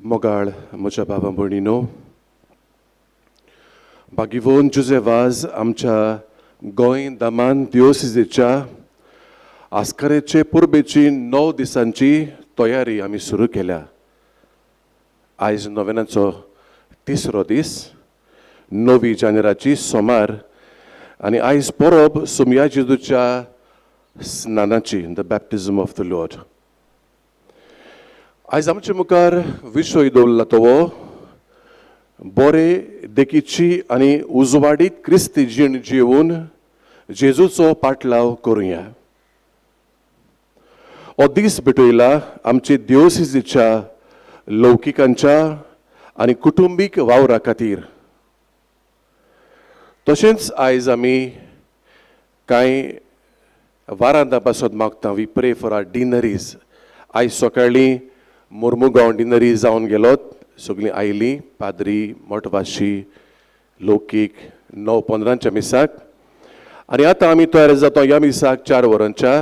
मोगाळ म्हज्या बाबा भयणीनो, बागीवोन जुजे वाज आमच्या गोंय दमान दियोसिजीच्या आस्कारेचे परबेची 9 दिसांची तयारी आमी सुरू केल्या. आयज नोवेनाचो तिसरो दीस, 9 जानेराची सोमार, आनी आयज परब Somaiya जेजूच्या स्नानाची, the baptism of the lord. आयज आमचे मुखार विशय दवरला तो बरे देखीची आनी उजवाडीत क्रिस्ती जीण जिवन जेजूचो पाटलाव करुया. हो दीस भेटयला आमचे दियोसिजीच्या लौकिकांच्या आनी कुटुंबीक वावरा खातीर. तशेंच आयज आमी कांय वारांदा पासत मागता, we pray for our deaneries. आयज सकाळीं मुर्मुगांव डिनरी जावन गेलोत, सगळीं आयलीं पाद्री मठवाशी लौकीक 9:15 मिसाक. आनी आतां आमी तयार जाता ह्या मिसाक 4 वरांच्या.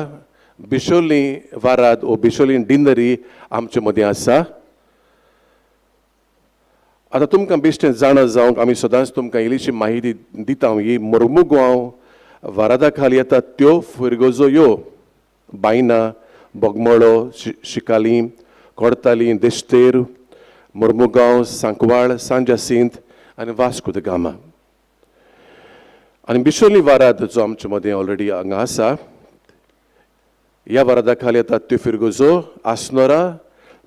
बिशोली वाराद ओ बिशोली डिनरी आमचे मदीं आसा. आतां तुमकां बेश्टें जाणा जावंक आमी सदांच तुमकां इल्लीशी माहिती दिता. ही मुर्मुगांव वारादा खाली येतात त्यो फिरगजो ह्यो बायना, बोगमोळो, शिकाली, कोडताली, देश्तेर, मुर्मुगांव, सांकवाळ, सांजासींत आनी वास्को the Gama. आनी बिशोली वाराद जो आमचे मदीं ऑलरेडी हांगा आसा, ह्या वारादा खाली येतात त्यो फिरगजो आसनोरा,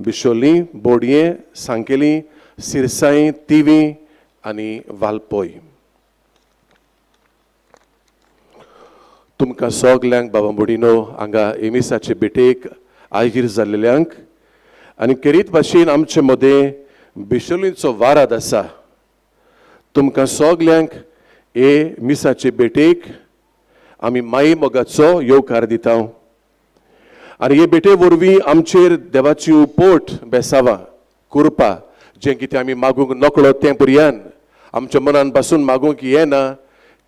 बिशोली, बोडये, सांकेली, सिरसाई, तिवी आनी वालपोय. तुमकां सगल्यांक बाबा भयणीनो हांगा एमिसाचे भेटेक आयगीर जाल्ल्यांक आनी खेरीत भाशेन आमचे मदें बिशोलीचो वाराद आसा, तुमकां सगल्यांक हे मिसाचे भेटेक आमी माई मोगाचो येवकार दिता. आनी हे भेटे वरवीं आमचेर देवाची उपोट बेसावा कृपा, जें कितें आमी मागूंक नकळो तें पर्यान आमच्या मनान पासून मागूंक येना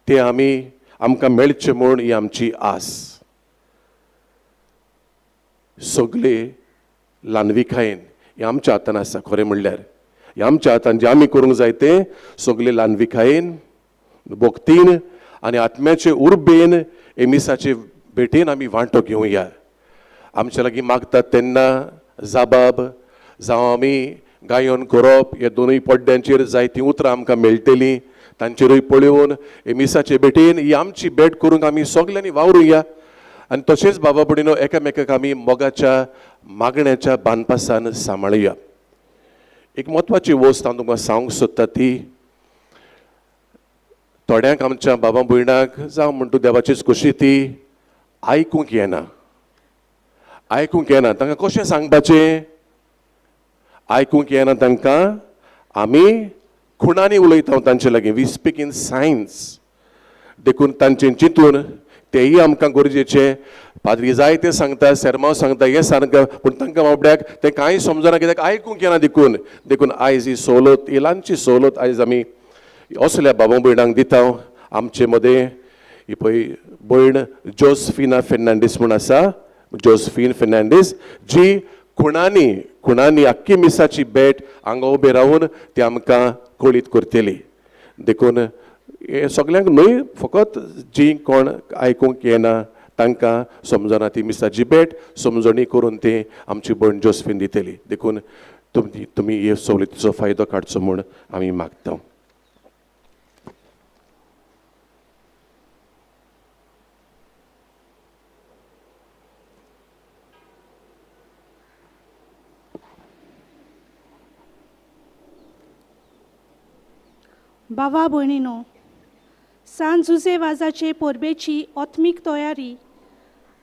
तें आमी आमकां मेळचें म्हूण ही आमची आस. सगळे ल्हानविकायेन हें आमच्या हातान आसा. खरें म्हणल्यार हें आमच्या हातान जें आमी करूंक जाय तें सगळे ल्हानविकायेन, भक्तीन आनी आत्म्याचे उर्बेन हे मिसाचे भेटेन आमी वांटो घेवया. आमच्या लागीं मागतात तेन्ना जाबाब जावं आमी गायन करप, हे दोनूय पड्ड्यांचेर जायतीं उतरां आमकां मेळटलीं, तांचेरूय पळोवन हे मिसाचे भेटेन ही आमची भेट करूंक आमी सगल्यांनी वावरुया. आनी तशेंच बाबा भयणीनो एकामेकाक आमी मोगाच्या मागण्याच्या बांदपासान सांबाळुया. एक म्हत्वाची वस्त हांव तुमकां सांगूंक सोदता ती थोड्यांक आमच्या बाबा भयणाक जावं म्हणटू देवाचीच खोशी ती आयकूंक येना, आयकूंक येना. तांकां कशें सांगपाचें? आयकूंक येना तांकां आमी खुणांनी उलयता तांचे लागीं, we speak in science. देखून तांचें चिंतून तेय आमकां गरजेचें. पाद्री जाय तें सांगता, सेरमांव सांगता, हें सांगता, पूण तांकां बाबड्याक तें कांय समजना कित्याक आयकूंक येना. देखून देखून आयज ही सवलत, ही ल्हानशी सवलत आयज आमी असल्या बाबा भयणांक दिता. आमचे मदें ही पळय भयण जोसफिना फेर्नांडीस म्हूण आसा, जोसफीन फेर्नांडीस, जी खुणांनी खुणांनी आख्खी मिसाची भेट हांगा उबे रावन ती आमकां कळीत करतली. देखून हें सगल्यांक न्हय, फकत जी कोण आयकूंक येना तांकां समजना ती मिसाची भेट समजणी करून ती आमची भयण जोसफीन दितली. देखून तुमी हे सवलतीचो फायदो काडचो म्हूण आमी मागता. बाबा भयणीनो, सान जुजे वाजाचे परबेची आत्मीक तयारी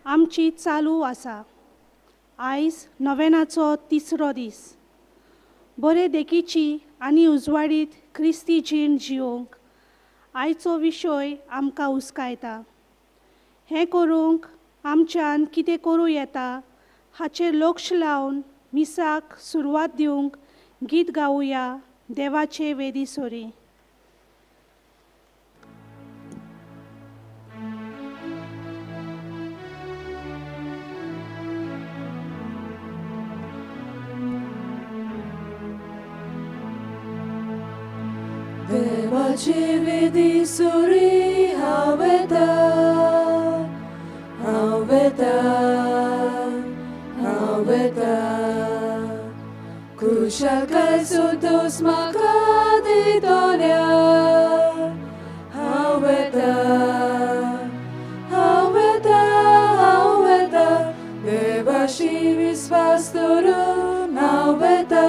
आमची चालू आसा. आयज नोवेनाचो तिसरो दीस. बरे देखीची आनी उजवाडीत क्रिस्ती जीण जिवंक आयचो विशय आमकां उस्कायता. हें करूंक आमच्यान कितें करूं येता हाचेर लक्ष लावन मिसाक सुरवात दिवंक गीत गावया देवाचे वेदी सोरी. देवाचे वेदी सुरी हांव वेता, हांव वेता, हांव वेता. खुशालकाय संतोस म्हाका दितोल्या, हांव वेता, हांव वेता, हांव वेता. देवाशी विस्वास दवरून हांव वेता,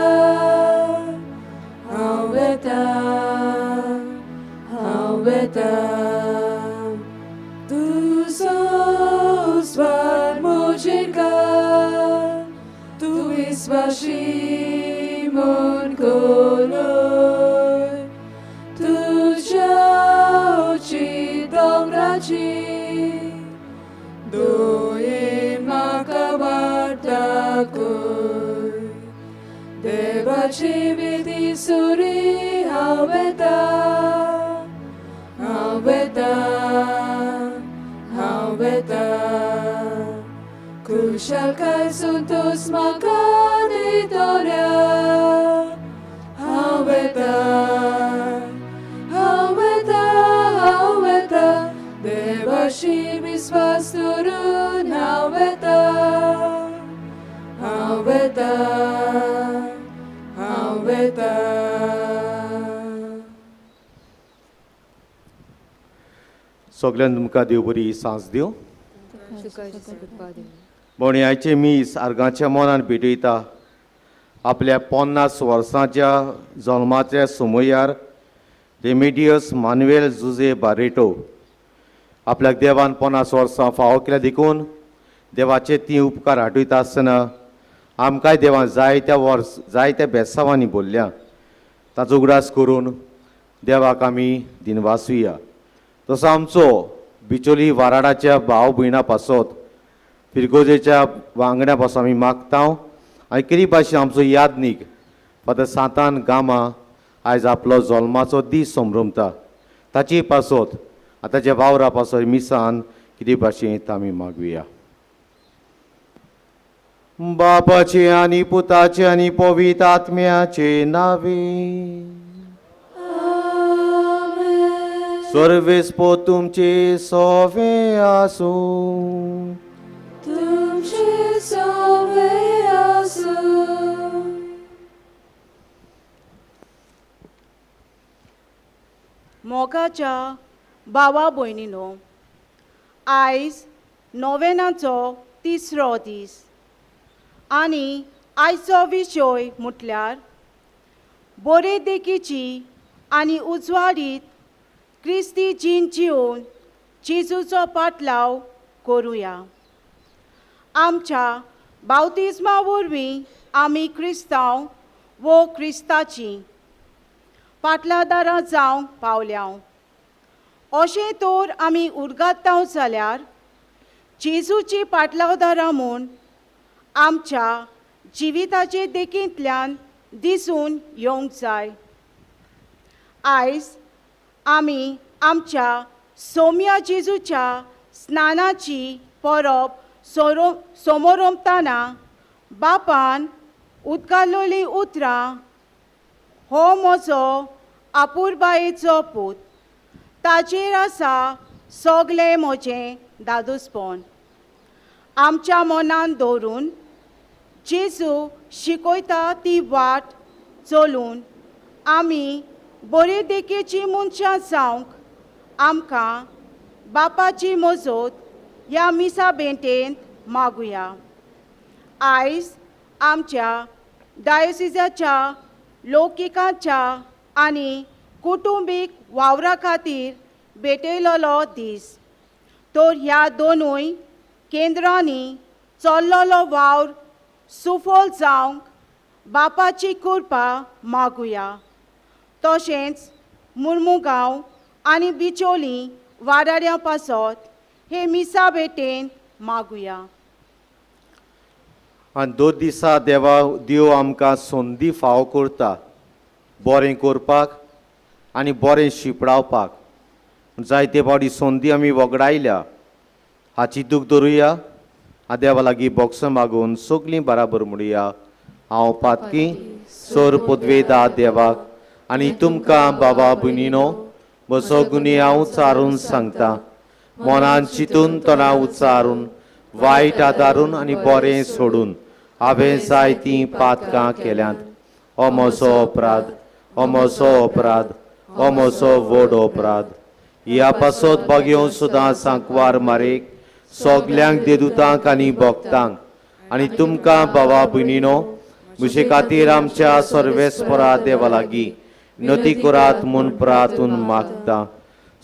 हांव वेता, हांव वेता. तुजो उजवाड म्हजेर घाल, तूं विस्वाशी म्हूण कोलय. तुज्या उची दोंगराची दोये म्हाका वाट दाखय. देवाचे वेदी सुरी हांव वेता, हांव वेता, हांव वेता. खुशालकाय संतोस म्हाका दितोल्या, हांव वेता, हांव वेता, हांव वेता. देवाशी विस्वास दवरून हांव वेता, हांव वेता, हांव वेता. सगळ्यांक तुमकां देव बरी सांज दिवं. बोणयाचे मीस आर्गाच्या मनान भेटयता. आपल्या 50 वर्सांच्या जल्माच्या समयार रेमेडियस मानुएल जुजे बारेटो आपल्याक देवान 50 वर्सां फावो केल्या देखून देवाचे ती उपकार आठयता आसतना आमकांय देवान जायत्या वर्स जायत्या बेसावांनी बोल्ल्या. ताचो उगडास करून देवाक आमी दिनवासुया. तसो आमचो बिचोली वाराडाच्या भाव भयणा पासत फिरगोजेच्या वांगड्या पासून आमी मागता आनी कितें भाशेन आमचो यादनीक फादर सांतान गामा आयज आपलो जल्माचो दीस संभ्रमता ताची पासत आतांच्या वावरा पासत मिसान कितें भाशेन आमी मागुया. बापाचे आनी पुताचे आनी पवित्र आत्म्याचे नावे. सर्वेस्पो तुमचे सोवे आसूं. तुमचे सोवे आसूं. मोगाच्या भावा भयणीनो, आयज नोवेनाचो तिसरो दीस आनी आयचो विशय म्हटल्यार बरे देखीची आनी उजवाडीत क्रिस्ती जीण जिवन जेजूचो पाटलाव करुया. आमच्या बावतिज्मा वरवीं आमी क्रिस्तांव वो क्रिस्ताची पाटलादारां जावंक पावल्या. अशें तर आमी उरगातांव जाल्यार जेजूची पाटलावदारां म्हूण आमच्या जिविताचे देखींतल्यान दिसून येवंक जाय. आयज आमी आमच्या सोम्या जेजूच्या स्नानाची परब सोमोरमताना बापान उदकालोली उतरां, हो म्हजो आपुरबायेचो पूत, ताचेर आसा सगलें म्हजें दादोसपण, आमच्या मनान दवरून जेजू शिकयता ती वाट चलून आमी बरे देखीची मनशां जावंक आमकां बापाची मजत ह्या मिसा भेटेंत मागुया. आयज आमच्या डायोसिजाच्या लौकिकाच्या आनी कुटुंबीक वावरा खातीर भेटयलेलो दीस, तर ह्या दोनूय केंद्रांनी चल्लेलो वावर सुफल जावंक बापाची कृपा मागुया. तशेंच मुर्मुगांव आनी बिचोली वाडाड्या पासत हे मिसा भेटेन मागुया. आनी दोन दिसा देवा देव आमकां संदी फावो करता बरें करपाक आनी बरें शिंपडावपाक. जायते फावटी संदी आमी वगडायल्या हाची दूख धरुया आनी देवा लागीं बोक्सां मागून सगलीं बराबर म्हणुया. हांव पातकी सोर पदवेदा देवाक आनी तुमकां बाबा भयणीनो म्हजो गुन्यांव उच्चारून सांगता, मनान चिंतून तोंडां उच्चारून वायट आदारून आनी बरें सोडून हांवें जायतीं पातकां केल्यांत. हो म्हजो अपराध, हो म्हजो अपराध, हो म्हजो व्हड अपराध. ह्या पासत बागेवन सुद्दां सांकवार मारेक सगल्यांक देदुतांक आनी भक्तांक आनी तुमकां भावा भयणीनो म्हजे खातीर आमच्या सर्वेस्परा देवा लागीं नती करात म्हूण प्रार्थून मागता.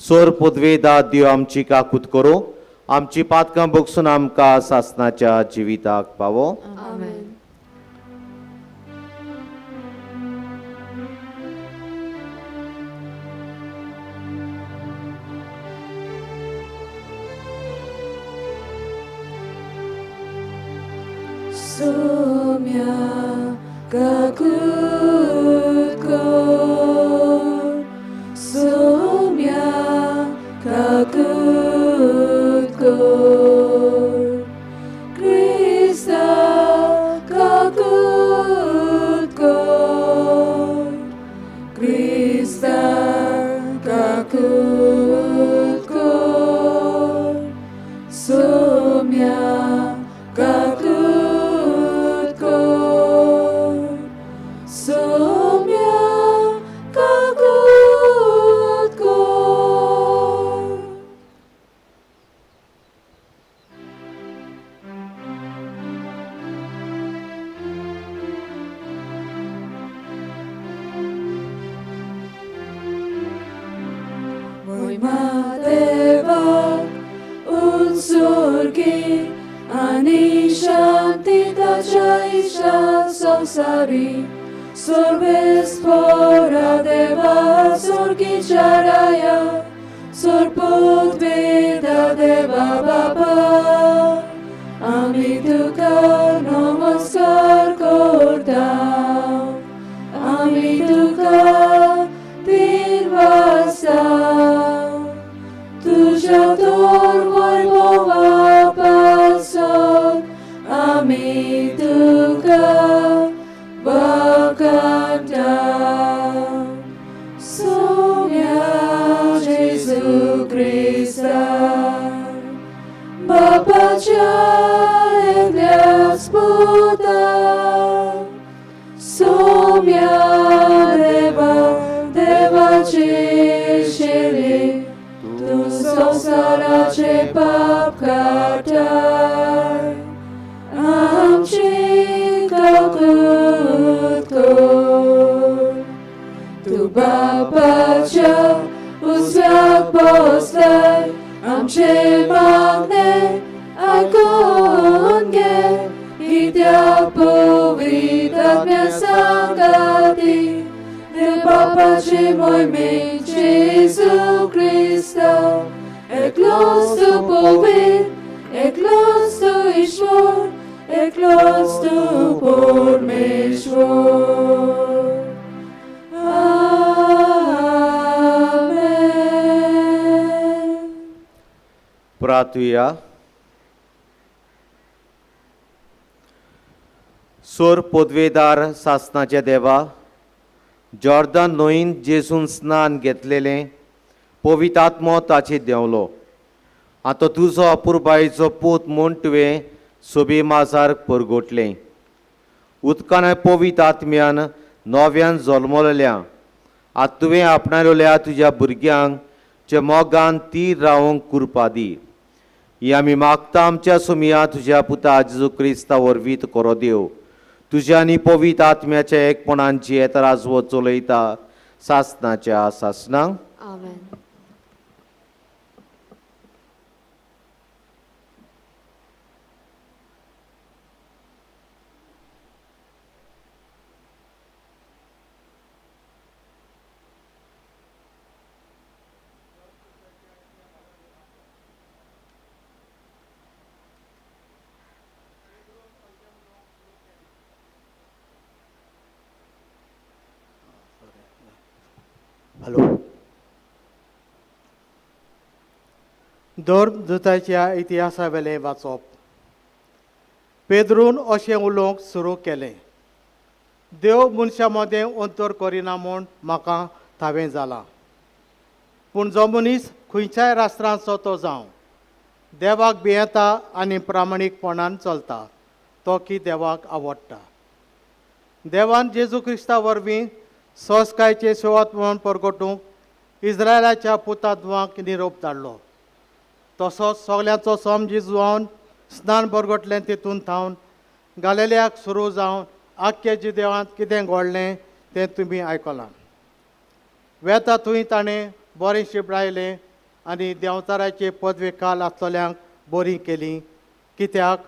सोर पदवेदा देव आमची काकूत करूं, आमची पातकां बगसून आमकां सासनाच्या जिविताक पावो. Somya kakut kor, Somya kakut kor, Krista kakut kor, Krista kakut kor, Somya kakut. Sorbes pora deva sorgicharaya, sorput veda deva baba. Ami tuka namaskar korta, ami tuka tirvasa. Tuja tor vaibhava pasot, ami tuka Wakanda. Somya Jesu Krista, Bapacha Eklias Puta, Somya Deva Deva Chishili, Tu Sosara Che Pap Kartai, Amchi Kakut kor, Tu bapacha usyak poslay, amche magne akonge, kityak povitatmya sangati, de bapache moime Jesu Krista, eklos tu povit, eklos tu ishvor, eklos tu Parmeshwar. Amen. प्रार्थुया. सोर पदवेदार सासनाच्या देवा, Jordan न्हंयेंत जेजून स्नान घेतलेलें पवित्र आत्मो ताचेर देंवलो. आतां तुजो अपुरबायेचो पूत म्हूण तुवें सोबी माजार परगटलें. उदकान पवित्र आत्म्यान नव्यान जल्मलेल्या आतां तुवें आपणायलेल्या तुज्या भुरग्यांक चे मोगान तीर रावंक कृपा दी. ही आमी मागता आमच्या सुमया तुज्या पुता जेजू क्रिस्ता वरवीं करो देव. तुज्या आनी पवित्र आत्म्याच्या एकपणान जियेता राजवट चलयता सासनाच्या सासनाक. आमेन. हॅलो. धर्मदुताच्या इतिहासा वेलें वाचप. पेद्रून अशें उलोवंक सुरू केलें, देव मनशां मदें अंतर करिना म्हूण म्हाका थावें जालां. पूण जो मनीस खंयच्याय राष्ट्रांचो तो जावं, देवाक भियेता आनी प्रामाणीकपणान चलता तो की देवाक आवडटा. देवान जेजू क्रिस्ता वरवीं सहजकायचे सेवात म्हणून परगटूंक इस्रायलाच्या पुतात्वांक निरोप धाडलो. तसोच सगल्यांचो सम जेजून स्नान परगटलें तितून थावन गालेल्याक सुरू जावन आख्खे जिदेवांत कितें घडलें तें तुमी आयकलां. वेता थंय ताणें बरें शिपडायलें आनी देंवचाराचे पदवे काल आसतल्यांक बरी केली, कित्याक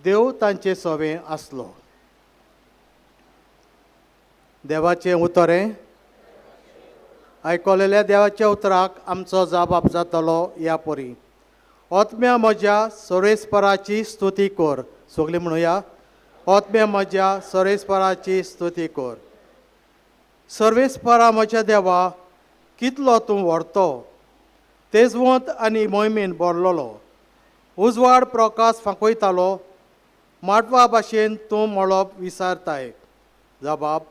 देव तांचे सवे आसलो. देवाचें उतर आयकलेल्या देवाच्या उतराक आमचो जबाब जातलो ह्या परी. आत्म्या म्हज्या सर्वेस्पराची स्तुती कर. सगळीं म्हणुया, आत्म्या म्हज्या सर्वेस्पराची स्तुती कर. सर्वेस्परा म्हज्या देवा, कितलो तूं व्हरतो, तेजवंत आनी मोहिमेन भरलेलो, उजवाड प्रकाश फांकयतालो, माटवा भाशेन तूं मळब विसारताय. जबाब,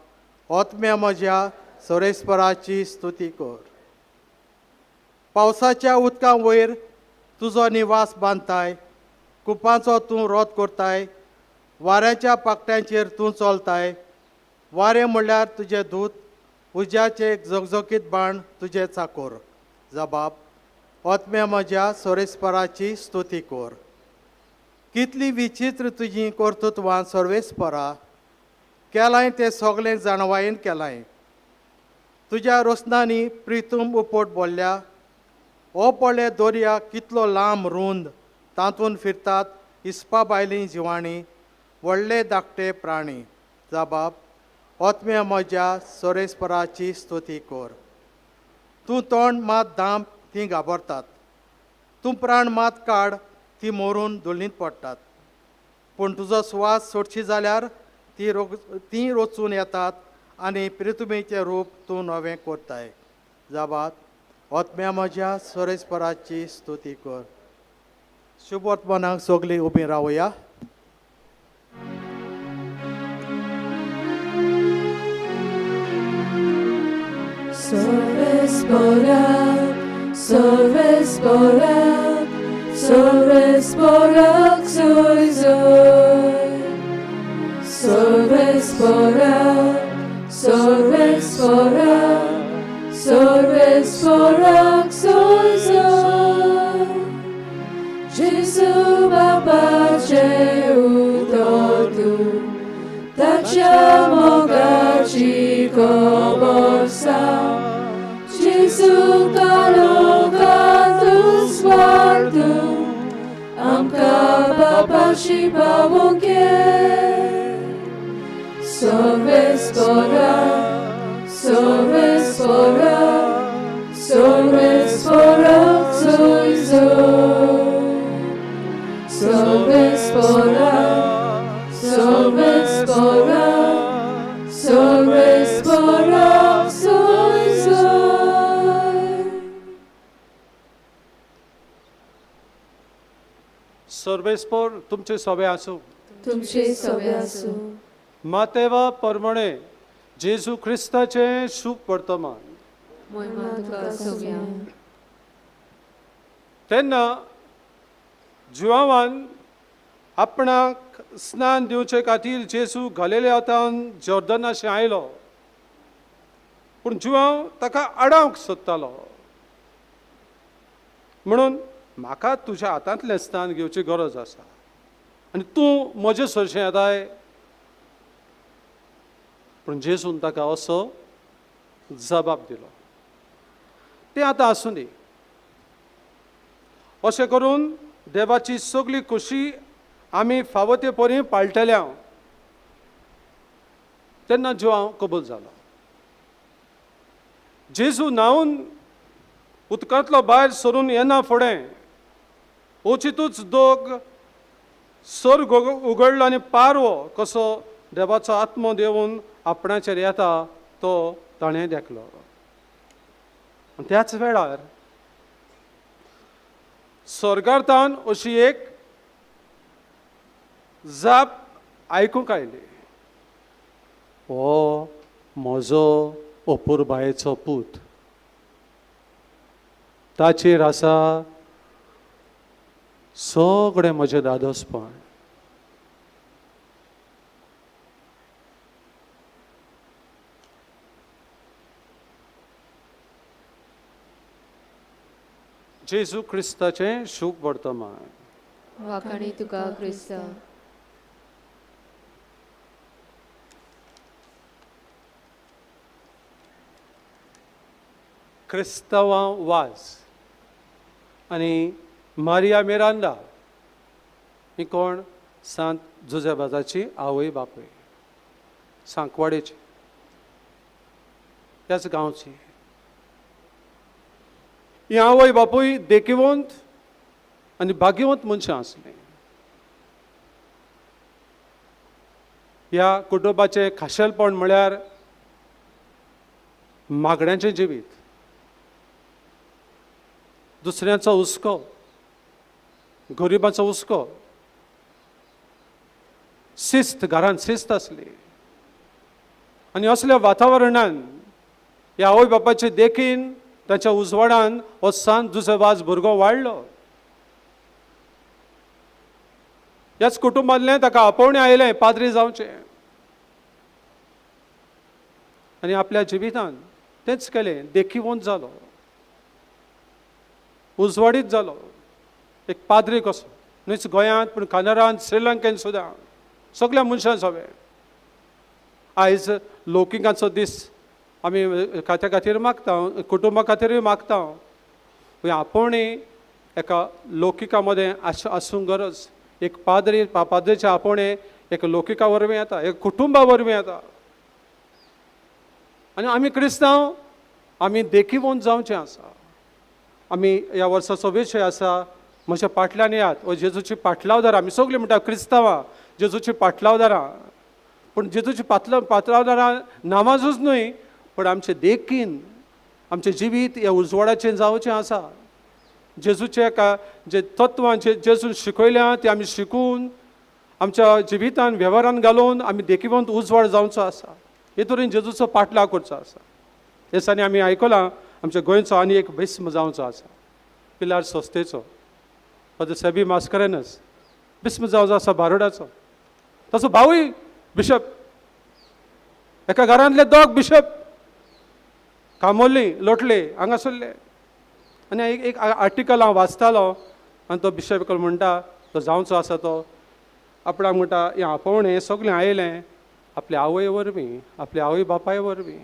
आत्म्या म्हज्या सर्वेस्पराची स्तुती कर. पावसाच्या उदका वयर तुजो निवास बांदताय, कुपांचो तूं रोत करताय, वाऱ्याच्या पाकट्यांचेर तूं चलताय. वारें म्हणल्यार तुजें दूत, उज्याचे झगझगीत बाण तुजें चाकोर. जबाब, आत्म्या म्हज्या सर्वेस्पराची स्तुती कर. कितली विचित्र तुजी कर्तृत्वां सर्वेस्परा, केलाय तें सगळें जाणवायेन केलाय. तुज्या रोसनांनी प्रितूम उपट बोल्ल्या, हो पळय दर्या कितलो लांब रूंद, तातूंत फिरतात इस्पा बायलीं जिवाणीं, व्हडले धाकटे प्राणी. जबाब, आत्म्या म्हज्या सर्वेस्पराची स्तुती कर. तूं तोंड मात धांप, तीं घाबरतात, तूं प्राण मात काड, ती मरून धुल्लींत पडटात. पूण तुजो सुवास सोडशी जाल्यार तीं रोचून येतात आनी प्रितुमेचें रूप तूं नवें करताय. जबाब, आत्म्या म्हज्या सर्वेस्पराची स्तुती कर. शुभ वर्तमानाक सगळीं उबीं रावया. सर्वेस्पराक, सर्वेस्पराक, सर्वेस्पराक जोय जोय. सर्वेस्पराक, सर्वेस्पराक, सर्वेस्पराक जोय जोय. जेजू बापाचें उतर तूं, ताच्या मोगाची खबर सांग. जेजू काळोखांत उजवाड तूं, आमकां बापाशी पावोवंक ये. सर्वेस्पराक, सर्वेस्पराक, सर्वेस्पराक जोय जोय. सर्वेस्पराक, सर्वेस्पराक, सर्वेस्पराक जोय जोय. सर्वेस्पर तुमचे सवे आसूं. तुमचे सवे आसूं. मातेवा परमणे जेजू क्रिस्ताचें शुभ वर्तमान. तेन्ना जुवावान आपणाक स्नान दिवचे खातीर जेजू घालेल्या हातान जॉर्दनाशें आयलो, पूण जुवांव ताका आडावंक सोदतालो, म्हणून म्हाका तुज्या हातांतलें स्नान घेवची गरज आसा आनी तूं म्हजे सरशें येताय. पूण जेजून ताका असो जबाब दिलो, तें आतां आसूं दी. अशें करून देवाची सगळी खोशी आमी फावो ते परी पाळटले. हांव तेन्ना जुवांव कबूल जालो. जेजू न्हांवन उदकांतलो भायर सरून येना फुडें अचितूच दोग सर्ग उगडलो आनी पारवो कसो देवाचो आत्मो देवून आपणाचेर येता तो ताणें देखलो. आनी त्याच वेळार स्वर्गार्थान अशी एक जाप आयकूंक आयली, हो म्हजो अपुरबायेचो पूत, ताचेर आसा सगळें म्हजें दादोसपण. जेजू क्रिस्ताचें शुभ वर्तमान. वाखाणी तुका क्रिस्ता. क्रिस्तांवां वाज आनी मारिया मिरांडा ही कोण? सांत जुझे वाजाची आवय बापूय, सांकवाडेची, त्याच गांवची. ही आवय बापूय देखिवंत आनी भाग्यवंत मनशां आसलीं. ह्या कुटुंबाचें खाशेलपण म्हळ्यार मागण्यांचें जिवीत, दुसऱ्यांचो हुस्को, गरिबांचो हुस्को, शिस्त, घरांत शिस्त आसली. आनी असल्या वातावरणान ह्या आवय बापाचे देखीन, ताच्या उजवाडान हो सांत जुझे वाज भुरगो वाडलो. ह्याच कुटुंबांतलें ताका आपोवणें आयलें पाद्री जावचें, आनी आपल्या जिवितान तेंच केलें. देखिवंत जालो, उजवाडीत जालो, एक पाद्री कसो, न्हूच गोंयांत पूण कानारांत, श्रीलंकेन सुद्दां सगळ्या मनशां सगळें. आयज लौकिकांचो दीस आमी खात्या खातीर मागता, कुटुंबा खातीरूय मागता. आपोवणें एका लौकिका मदें आसूंक गरज. एक पाद्री, पाद्रीचें आपोवणें एक लौकिका वरवीं येता, एक कुटुंबा वरवीं येता. आनी आमी क्रिस्तांव आमी देखिवंत जावचें आसा. आमी ह्या वर्साचो विशय आसा म्हज्या पाटल्यान येयात, हो जेजूची पाटलावदारां. आमी सगळीं म्हणटा क्रिस्तांवां जेजूची पाटलावदारां, पूण जेजूची पाटलावदारां नांवाजूच न्हय, पूण आमचें देखीन आमचें जिवीत ह्या उजवाडाचें जावचें आसा. जेजूचे एका जे तत्वां जे जेजून शिकयल्या ती आमी शिकून आमच्या जिवितान वेव्हारान घालून आमी देखिवंत उजवाड जावचो आसा. हे तरेन जेजूचो पाटलाव करचो आसा. हे दिसांनी आमी आयकलां आमच्या गोंयचो आनी एक भीस्म जावचो आसा, पिलार संस्थेचो फादर सेबी मास्करेनस भीस्म जावचो आसा बारोडाचो. ताचो भावूय बिशप, एका घरांतले दोग बिशप कामोली लोटले हांगासरले. आनी एक आर्टिकल हांव वाचतालो आनी तो बिशप एकलो म्हणटा, तो जावचो आसा तो आपणाक म्हणटा हें आपोवणें सगळें आयलें आपल्या आवय वरवीं, आपल्या आवय बापाय वरवीं.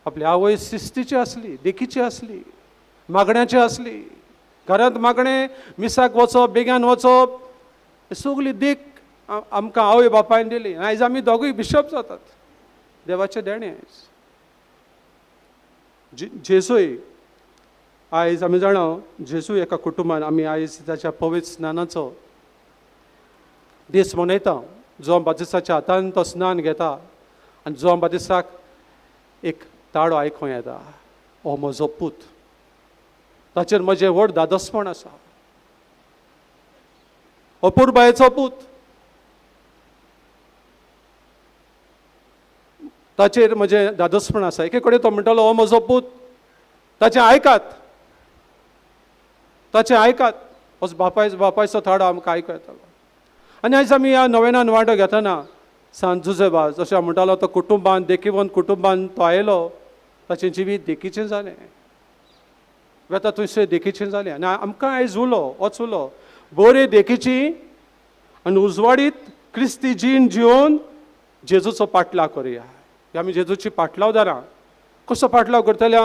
आपली आवय शिस्तीची आसली, देखीची आसली, मागण्याची आसली. घरांत मागणें, मिसाक वचप, बेगान वचप, सगळी देख आमकां आवय बापायन दिली. आयज आमी दोगूय बिशप जातात, देवाचें देणें आयज. जेजूय आयज आमी जाणा, जेजू एका कुटुंबान आमी आयज ताच्या पवित्र स्नानाचो दीस मनयता. जुआंव बातिस्ताच्या हातान तो स्नान घेता आनी जुआंव बातिस्ताक एक ताळो आयकूंक येता, हो म्हजो पूत, ताचेर म्हजें व्हड दादोसपण आसा, अपुरबायेचो पूत, ताचेर म्हजें दादोसपण आसा. एके कडेन तो म्हणटालो हो म्हजो पूत, ताचें आयकात, ताचें आयकात. असो बापायचो ताळो आमकां आयकूंक येतालो. आनी आयज आमी ह्या नवेनान वांटो घेतना सांत जुझे वाज जशें हांव म्हणटालो तो कुटुंबान, देखिवंत कुटुंबान तो आयलो, ताचें जिवीत देखीचें जालें, वेता थंयसर देखीचें जालें. आनी आमकां आयज उलो, होच उलो, बरे देखीची आनी उजवाडीत क्रिस्ती जीण जिवन जेजूचो पाटलाव करुया. आमी जेजूची पाटलावदारां. कसो पाटलाव करतले?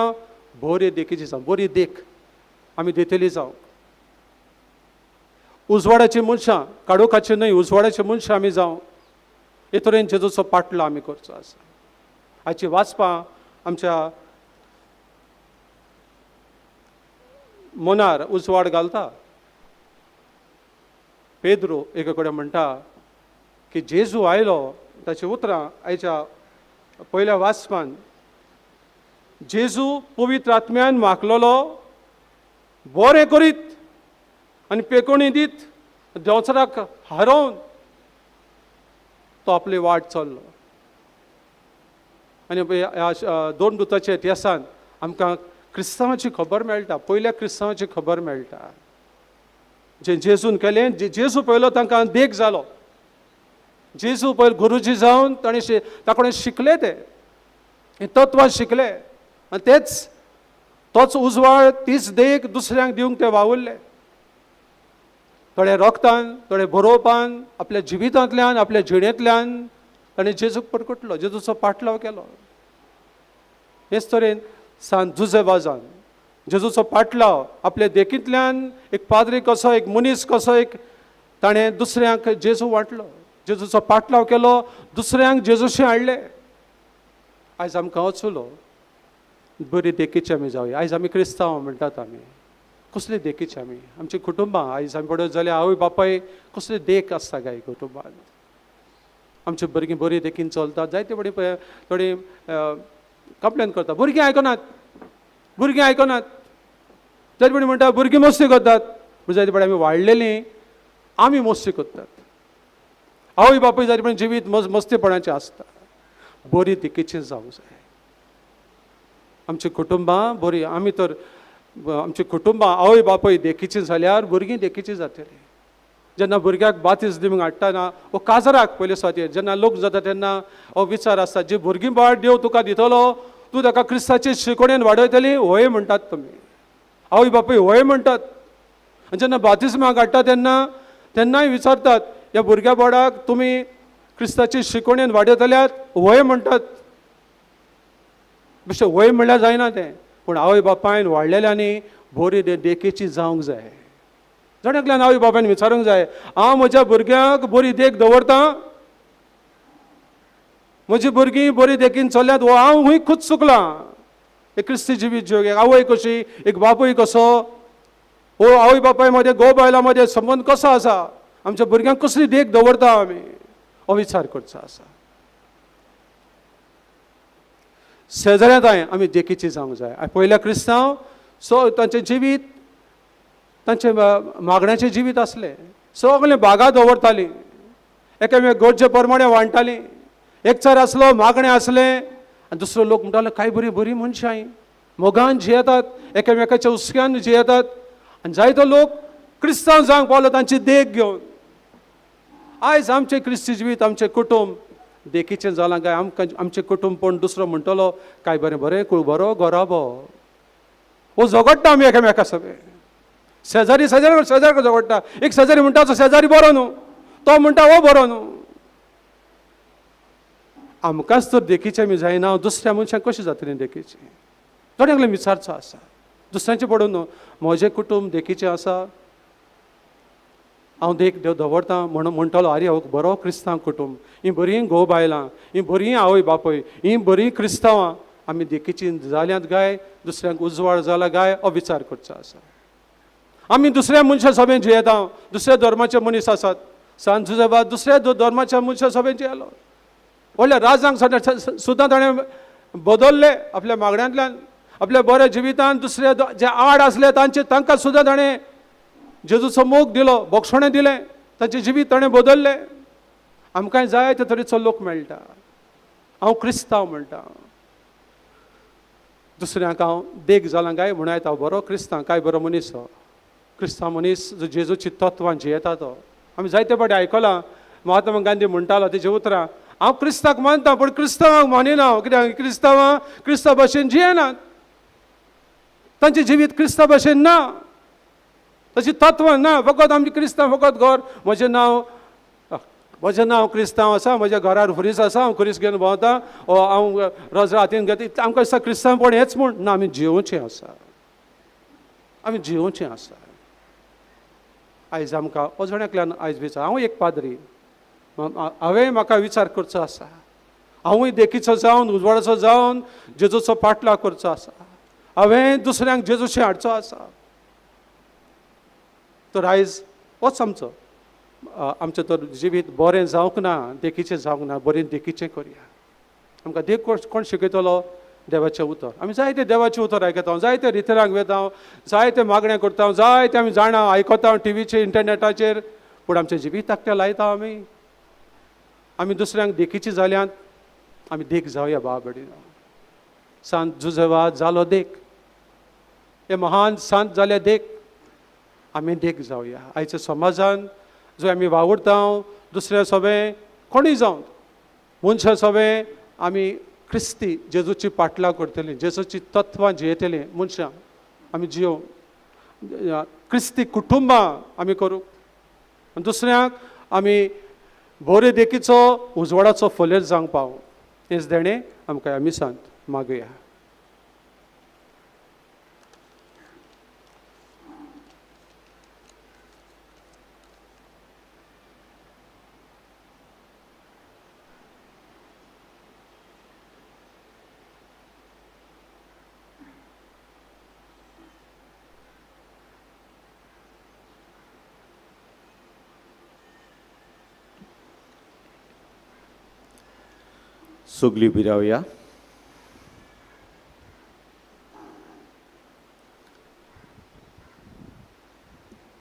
बरे देखीची जावं, बरी देख आमी दितली जावं. उजवाडाची मनशां, काडोखाची न्हय, उजवाडाची मनशां आमी जावं. हे तरेन जेजूचो पाटलाव आमी करचो आसा. आयची वाचपां आमच्या मनार उजवाड घालता. पेद्रो एके कडेन म्हणटा की जेजू आयलो, ताची उतरां आयच्या पयल्या वाचपान, जेजू पवित्र आत्म्यान माखलेलो, बरें करीत आनी पेकोणी दीत देंवचाराक हारोवन तो आपली वाट चल्लो. आनी ह्या दोन दुताच्या इतिहासान आमकां क्रिस्तांवाची खबर मेळटा, पयल्या क्रिस्तांवाची खबर मेळटा. जे जेजून केलें, जेजू पयलो तांकां देख जालो. जेजू पयलो गुरुजी जावन ताणें ताकोणें शिकले, ते ही तत्वां शिकले आनी तेच तोच उजवाड तीच देख दुसऱ्यांक दिवंक ते वावुरले. थोडे रोगतान, थोडे बरोवपान, आपल्या जिवितांतल्यान, आपल्या जिणेंतल्यान ताणें जेजूक परकटलो, जेजूचो पाटलाव केलो. हेच तरेन सांत जुझे वाजान जेजूचो पाटलाव आपल्या देखींतल्यान एक पाद्री कसो, एक मनीस कसो, एक ताणें दुसऱ्यांक जेजू वांटलो, जेजूचो पाटलाव केलो, दुसऱ्यांक जेजूशी हाडले. आयज आमकां वचलो बरी देखीची आमी जावया. आयज आमी क्रिस्तांव म्हणटात, आमी कसली देखीची आमी, आमची कुटुंबां आयज आमी पळयत जाल्यार आवय बापाय कसली देख आसता काय कुटुंबान. आमची भुरगीं बरी देखीन चलतात, जायते बरी थोडी कंप्लेन करता, भुरगीं आयकनात, भुरगीं आयकनात. जायते फावटी म्हणटा भुरगीं मस्ती करतात, पूण जायते फावटी आमी वाडलेलीं आमी मस्ती करतात. आवय बापूय जायते फावटी जिवीत मस्तीपणाचें आसता. बरी देखीचें जावंक जाय आमची कुटुंबां बरी. आमी तर आमची कुटुंबां आवय बापूय देखीचीं जाल्यार भुरगीं देखीचीं जातलीं. जेन्ना भुरग्याक बातीस दिवंक हाडटना वो काजराक पयले सुवातेर जेन्ना लोक जाता तेन्ना हो विचार आसता, जी भुरगीं बाळ देव तुका दितलो, तूं ताका क्रिस्ताचे शिकवणेन वाडयतली, होय म्हणटात तुमी, आवय बापूय होय म्हणटात. आनी जेन्ना बातिस्माक हाडटा तेन्ना तेन्नाय विचारतात, ह्या भुरग्या बाळाक तुमी क्रिस्ताचे शिकवणेन वाडयतल्यात, होय म्हणटात. बेश्टें होय म्हणल्यार जायना तें, पूण आवय बापायन वाडलेल्यांनी बरी देखीची जावंक जाय. जण एकल्यान आवय बापायन विचारूंक जाय, हांव म्हज्या भुरग्यांक बरी देख दवरतां, म्हजी भुरगीं बरी देखीन चल्ल्यात, हो हांव हूंय खूद चुकलां. एक क्रिस्ती जिवीत जिव, एक आवय कशी, एक बापूय कसो, हो आवय बापाय मदें घोव बायलां मदें संबंद कसो आसा, आमच्या भुरग्यांक कसली देख दवरता आमी, हो विचार करचो आसा. शेजाऱ्यांत आमी देखीची जावंक जाय. पयल्या क्रिस्तांव सो तांचें जिवीत, तांचें मागण्याचें जिवीत आसलें, सगळें बागा दवरतालीं, एकामेक गरजे प्रमाणे वांट्टालीं. एकचार आसलो, मागणें आसलें. आनी दुसरो लोक म्हणटालो काय बरीं बरीं मनशां हीं, मोगान जियेतात, एकामेकाच्या हुस्क्यान जियेतात. आनी जायतो लोक क्रिस्तांव जावंक पावलो तांची देख घेवन. आयज आमचें क्रिस्ती जिवीत, आमचें कुटुंब देखीचें जालां काय आमकां आमचें कुटुंब पण दुसरो म्हणटलो काय बरें बरें कुळ बरो गोराबो, हो झगडटा आमी एकामेका सगळे. शेजारी शेजारी शेजारी झगडटा, एक शेजारी म्हणटा तो शेजारी बरो न्हू, तो म्हणटा हो बरो न्हू. आमकांच तर देखीचें आमी जायना, दुसऱ्या मनशांक कशें जातलें देखीचें? थोड्यांक विचारचो आसा, दुसऱ्यांचें पडून न्हू, म्हजें कुटुंब देखीचें आसा, हांव देख देव दवरतां म्हणून म्हणटलो, आरे हो बरो क्रिस्तांव कुटुंब, हीं बरीं घोव बायलां, हीं बरीं आवय बापूय, हीं बरीं क्रिस्तांवां, आमी देखीचीं जाल्यांत काय दुसऱ्यांक उजवाड जाला काय, हो विचार करचो आसा. आमी दुसऱ्या मनशां सभेन जियेता, दुसऱ्या धर्माचे मनीस आसात. सांत जुझेबा दुसऱ्या धर्माच्या मनशां सभेन जियेलो, व्हडल्या राजांक सुद्दां ताणें बदलले आपल्या मागण्यांतल्यान, आपल्या बऱ्या जिवितान. दुसरे जे आड आसले तांचे तांकां सुद्दां ताणें जेजूचो मोग दिलो, बोगसणें दिलें, तांचें जिवीत ताणें बदललें. आमकांय जाय ते तरेचो लोक मेळटा. हांव क्रिस्तांव म्हणटा, दुसऱ्यांक हांव देख जालां काय म्हणून येता, हांव बरो क्रिस्तांव, काय बरो मनीस हो क्रिस्तांव मनीस जो जेजूची तत्वां जियेता तो. आमी जायते फावटी आयकलां, महात्मा गांधी म्हणटालो तेजी उतरां, हांव क्रिस्ताक मानता पूण क्रिस्तांवांक मानिना हांव, कित्याक क्रिस्तांवां क्रिस्ता भाशेन जियेनात, तांचें जिवीत क्रिस्ता भाशेन ना, तशी तत्वां ना. फकत आमचें क्रिस्तांव फकत घर, म्हजें नांव क्रिस्तांव आसा, म्हज्या घरार खुरीस आसा, हांव खुरीस घेवन भोंवता, हांव रोजरा हातीन घेता, इतलें आमकां दिसता क्रिस्तांवपण हेंच म्हूण ना. आमी जियोवचें आसा, आमी जियोवचें आसा. आयज आमकां अजून एकल्यान आयज विचार, हांव एक पाद्री, हांवें म्हाका विचार करचो आसा, हांवूय देखीचो जावन उजवाडाचो जावन जेजूचो पाटलाव करचो आसा, हांवें दुसऱ्यांक जेजूशी हाडचो आसा. तर आयज होच आमचो आमचें तर जिवीत बरें जावंक ना, देखीचें जावंक ना, बरें देखीचें करया. आमकां देख कोण शिकयतलो? देवाचें उतर. आमी जायते देवाचें उतर आयकता, जायते रितरांक वयता, जायते मागणें करता, जायते आमी जाणा आयकता टिवीचेर, इंटरनेटाचेर, पूण आमचें जिवीताक तें लायता आमी. आमी दुसऱ्यांक देखीचीं जाल्यांत, आमी देख जावया भाव भयणीनो. सांत जुझेवा जालो देख, हे महान सांत जाले देख, आमी देख जावया. आयच्या समाजान जो आमी वावुरता दुसऱ्या सोबें कोणूय जावं मनशां सोबें आमी क्रिस्ती जेजूची पाटलां करतलीं, जेजूची तत्वां जियेतलीं मनशां आमी जियोवं, क्रिस्ती कुटुंबां आमी करूं आनी दुसऱ्यांक आमी बरे देखीचो उजवाडाचो फोलेर जावंक पावूं. हेच देणें आमकां ह्या मिसांत मागुया. सगळी उबी रावया.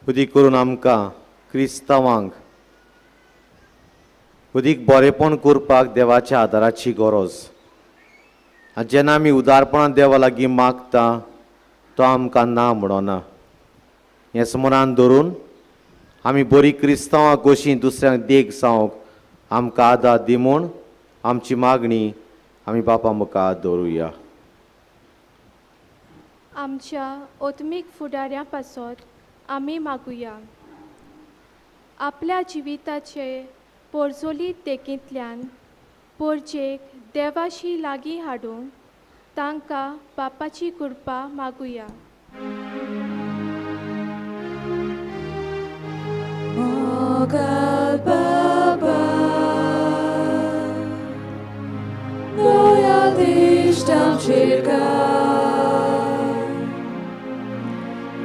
उदीक करून आमकां क्रिस्तांवांक उदीक बरेपण करपाक देवाच्या आदाराची गरज. आनी जेन्ना आमी उदारपणान देवा लागीं मागता तो आमकां ना म्हणना. हें स्मरण धरून आमी बरी क्रिस्तांवां कशीं दुसऱ्यांक देख जावंक आमकां आदार दी म्हूण आमची मागणी आमी बापा मुखार दवरुया. आमच्या आत्मीक फुडाऱ्यां पासत आमी मागुया. आपल्या जिविताचे पोरजोलीत देखींतल्यान पोरजेक देवाशी लागीं हाडून तांकां बापाची कृपा मागुया.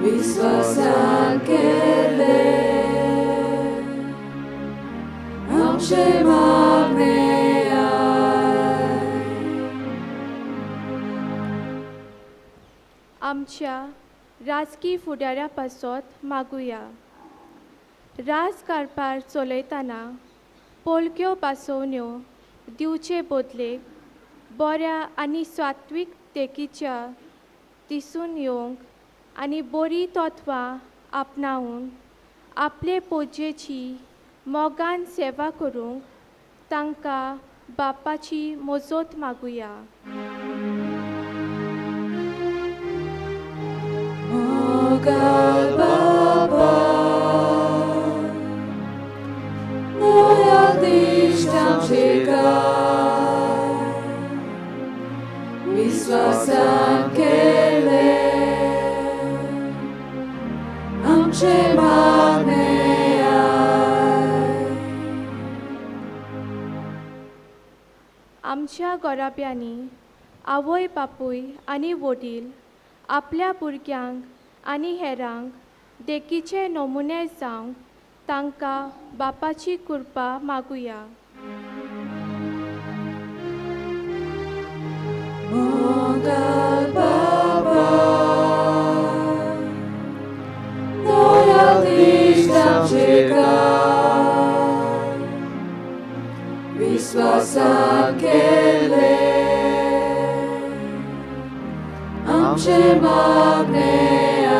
विश्वासान केले आमचे मागणे I. आमच्या राजकी फुडाऱ्या पासत मागुया. राज कारभार चलयतना पोलक्यो पासोवण्यो दिवचे बदलेक बऱ्या आनी सात्वीक देखीच्या दिसून येवंक आनी बरी तत्वां आपणावन आपले पोजेची मोगान सेवा करूंक तांकां बापाची मजत मागुया. मोगाल बाबा नव्या दिश्ट विश्वासान केले आमचे मागणे I. आमच्या घराब्यांनी आवय बापूय आनी वडील आपल्या भुरग्यांक आनी हेरांक देखीचे नमुने जावंक तांकां बापाची कृपा मागुया. मोगाल बाबा नव्या दिश्ट विश्वासान केले आमचे मागणे I.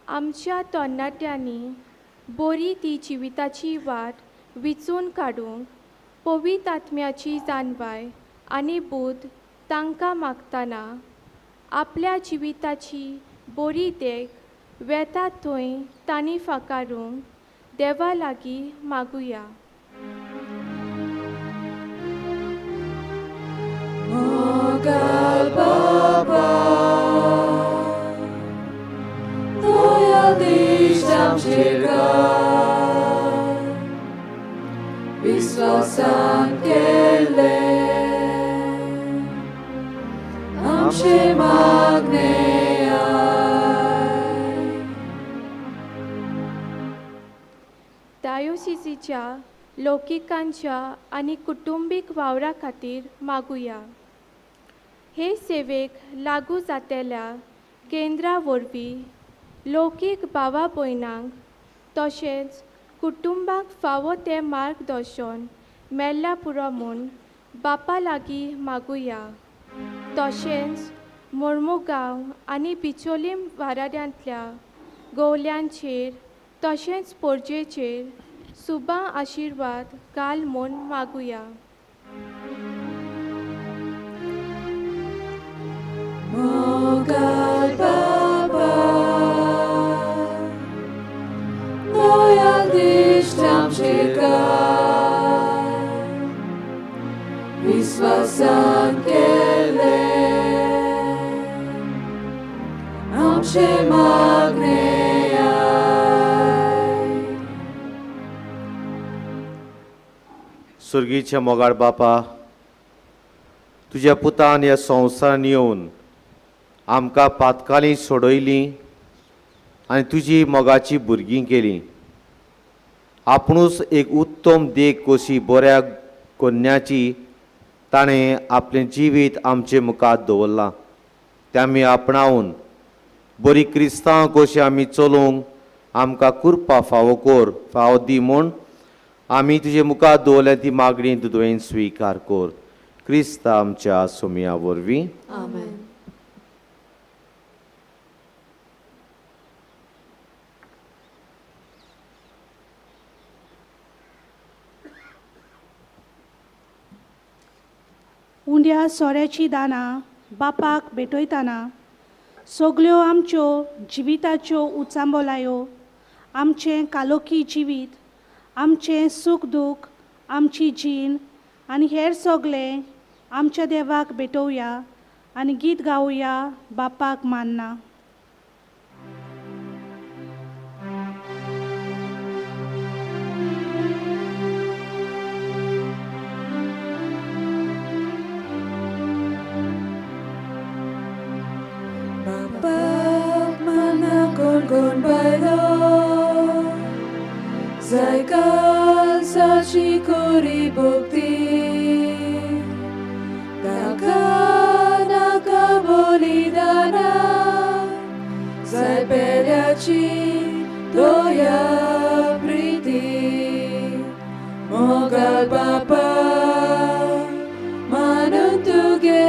आमच्या तरणाट्यांनी बरी ती जिविताची वाट विचून काडूंक पवित्र आत्म्याची जाणवाय आनी बूद तांकां मागतना आपल्या जिविताची बरी देख वेता थंय तांणी फाकारूंक देवा लागीं मागुया. मोगाल बाबा नव्या दिश्ट विश्वासान केले आमचे मागणे I. डायोसिसीच्या लौकिकांच्या आनी कुटुंबीक वावरा खातीर मागुया. हे सेवेक लागू जातेल्या केंद्रा वरवीं लौकीक भावा भयणांक तशेंच कुटुंबाक फावो तें मार्गदर्शन मेळ्ळां पुरो म्हूण बापा लागीं मागुया. तशेंच मोर्मुगांव आनी बिचोलीम वाराड्यांतल्या गोवल्यांचेर तशेंच पोरजेचेर सुबा आशिर्वाद घाल म्हूण मागुया. मोगाळ बाबा दयाळ दिश्ट आमचेर घाल, विस्वासान केल्लें आमचें मागणें आयक. सुर्गीच्या मोगाळ बापा, तुज्या पुतान ह्या संवसारान येवन आमकां पातकाली सोडयली आनी तुजी मोगाची भुरगीं केली. आपणूच एक उत्तम देख कशी बऱ्या कन्याची ताणें आपलें जिवीत आमचे मुखार दवरलां. तें आमी आपणावन बरी क्रिस्तांव कशी आमी चलोवंक आमकां कृपा फावो कर, फावो दी म्हूण आमी तुजे मुखार दवरल्या ती मागणी तुवें स्विकार कर. क्रिस्ता आमच्या सोमया वरवीं. आमेन. उंड्या सोऱ्याची दानां बापाक भेटयतना सगल्यो आमच्यो जिविताच्यो उचांबोलायो, आमचें कालोकी जिवीत, आमचें सूख दूख, आमची जीण आनी हेर सगळें आमच्या देवाक भेटोवया आनी गीत गावया बापाक मानना. बापाक माना कोण कोण बायलो जाय कालसाची कोरी भक्ती, ताका नाका बलिदाना जाय पेल्याची दया प्रिती. मोगाळ बापा मानून तुगे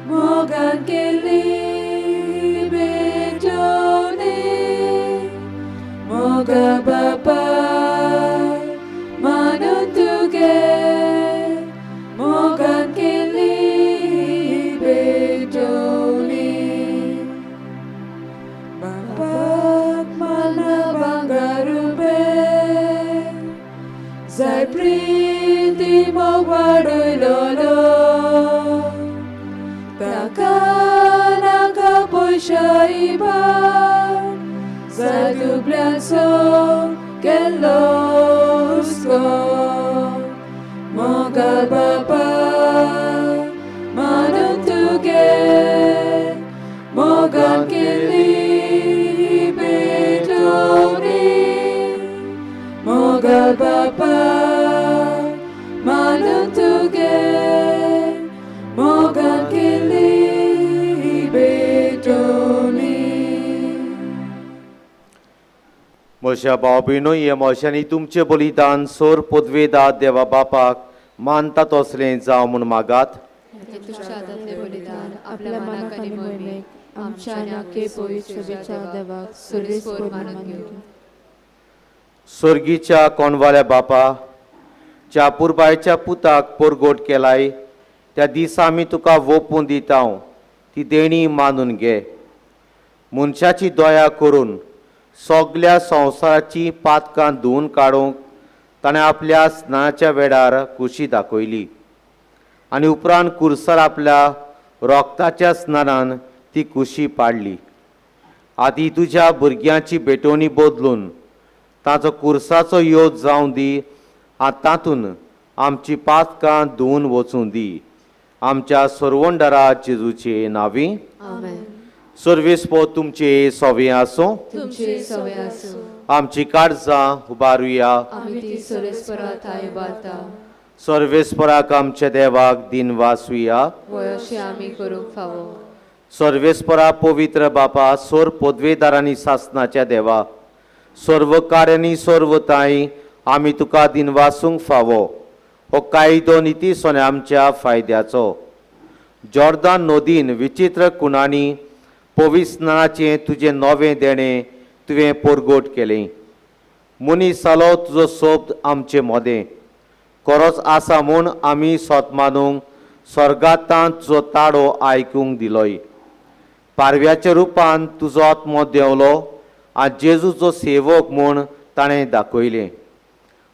मोगान केल्ली भेटवणी. मोगाळ बापा मानून तुगे मोगान केल्ली भेटवणी. बापाक मानना भांगर रुपें जाय प्रिती मोग वाडयलोलो, ताका नाका पयशा इबाड जाय दुबळ्यांचो केल्लो हुस्को. मोगाळ बापा मानून तुगे मोगान केल्ली भेटवणी. मोगाळ बापा मानून तुगे मोगान केल्ली भेटवणी. म्हज्या भाव भयणो, हे मोशांनी तुमचें बलिदान सोर पदवेदा देवा बापाक मानता तसलें जावं म्हूण मागात. तुमच्या हातांतलें बलिदान आपल्या मनाक आनी मोहिमेक आमच्या आनी आख्खे पवित्र देवाक सुरवेस्पोर मानून घेवं. स्वर्गीच्या कोणवाल्या बापा, ज्या पुरबायच्या पुताक परगोट केलाय त्या दिसा आमी तुका वोपून दिता, ती देणी मानून घे. मनशाची दया करून सगल्या संवसाराची पातकां धुवून काडूंक ताणें आपल्या स्नानाच्या वेळार कुशी दाखयली आनी उपरांत कुर्सार आपल्या रोगताच्या स्नानान ती कुशी पाडली. आदी तुज्या भुरग्यांची भेटवणी बदलून ताचो कुर्साचो योद जावं दी आनी तातूंत आमची पातकां धुवून वचूं दी. आमच्या सर्वंडरा जेजूचे नांवी. आमेन. सर्वेस्पोर तुमचे सोवे आसूं. तुमचे सोवे आसूं. आमची काळजां उबारुया. आमी ती सर्वेस्परा थांय उबारता. सर्वेस्पराक आमच्या देवाक दिन वासुया. वय अशें आमी करूंक फावो. सर्वेस्परा पवित्र बापा, सोर पदवेदारांनी सासनाच्या देवा, सर्व कार्यांनी सर्वताय आमी तुका दिनवासूंक फावो. हो कायदो निती सोने आमच्या फायद्याचो. जॉर्दान नदीन विचित्र कुणांनी पविस्नानाचें तुजें नवें देणें तुवें परगट केलें. मनीस जालो तुजो शब्द आमचे मदें खरोच आसा म्हूण आमी सोत मानूंक स्वर्गांत तुजो ताडो आयकूंक दिलोय. पारव्याच्या रुपान तुजो आत्मो देंवलो आनी जेजूचो सेवक म्हूण ताणें दाखयलें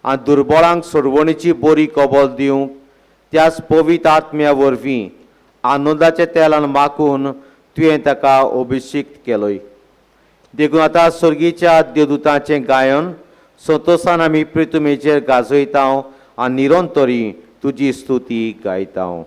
आनी दुर्बळांक सोडवणीची बरी कबल दिवंक त्याच पवित्र आत्म्या वरवीं आनंदाच्या तेलान माखून तुवें ताका अभिषिक्त केलोय. देखून आतां स्वर्गीच्या देवदूतांचें गायन संतोसान आमी प्रितुमेचेर गाजयता आनी निरंतरी तुजी स्तुती गायता.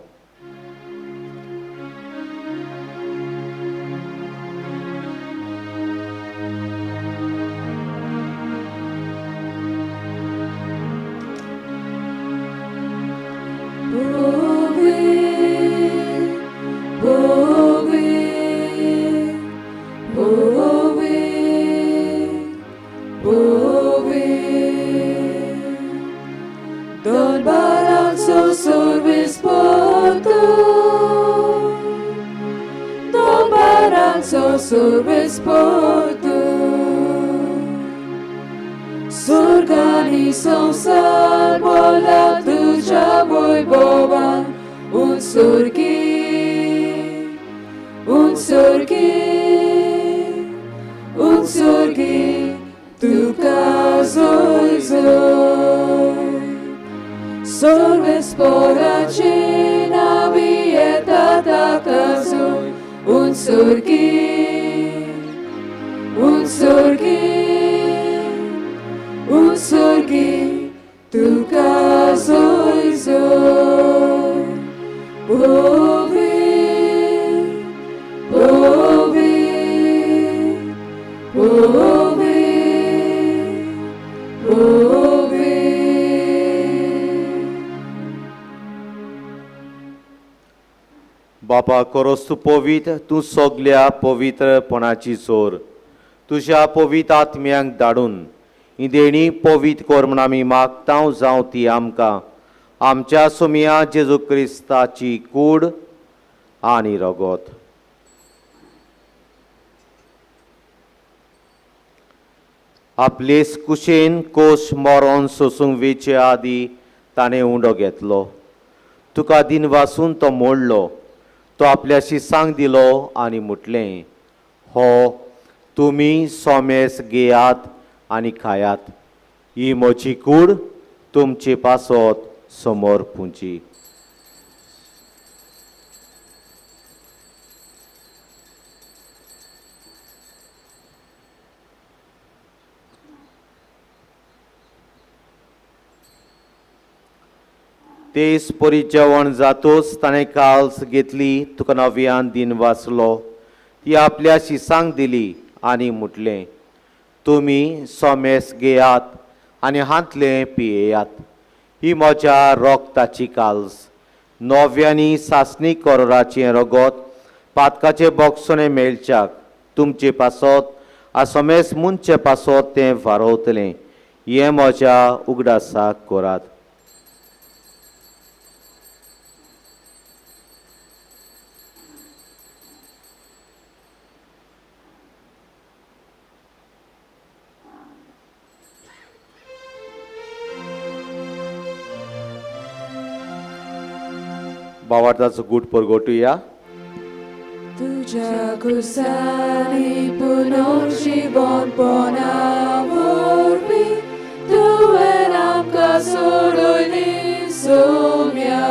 बापा खरोच तूं पवित्र, तूं सगल्या पवित्रपणाची चोर. तुज्या पवित्र आत्म्यांक धाडून ही देणी पवित्र कर म्हूण आमी मागता जावं ती आमकां आमच्या सोमया जेजू क्रिस्ताची कूड आनी रगत. आपले कुशेन कोश मरोन सोसूंक वेचे आदी ताणें उंडो घेतलो. तुका दिन वासून तो मोडलो. तो आपल्याशी सांग दिलो आनी म्हटलें, हो तुमी सोमेस घेयात आनी खायात, ही म्हजी कूड तुमचे पासत समोर पुंची. तेच परी जेवण जातोच ताणें काल्स घेतली, तुका नव्यान दिन वाचलो, ती आपल्या शिसांक दिली आनी म्हटलें, तुमी सोमेस घेयात आनी हांतलें पियेयात, ही म्हज्या रोगताची काल्स, नव्यानी सासणी करोराचें रगत पातकाचें बोगसणें मेळच्याक तुमचे पासत आ सोमेस मुनचे पासत तें फारोवतलें. हें म्हज्या उगडासाक करात. भावार्थाचो गूट परगटुया. तुझ्या कुसानी पुनर्जीवनपणा वरवीं तुवें आमकां सोडयली सोम्या.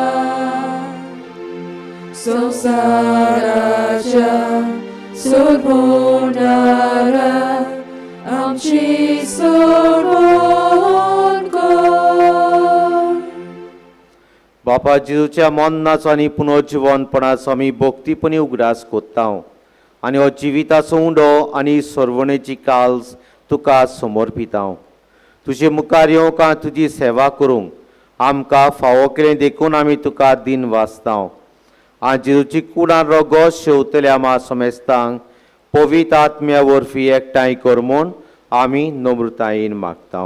संवसाराच्या सोडवणारा आमची सोडवण कर. बापा जेजूच्या मरणाचो आनी पुनर्जीवनपणाचो आमी भक्तीपणी उगडास कोत्ता आनी हो जिविताचो उंडो आनी सरवणेची काल्स तुका समर्पिता. तुजे मुखार येवंक आनी तुजी सेवा करूंक आमकां फावो केलें देखून आमी तुका दिन वाचता. आनी जेजूची कुडान रोगो शेवतल्या आमा समेस्तांक पवित्र आत्म्या वरवीं एकठांय कर म्हूण आमी नम्रतायेन मागता.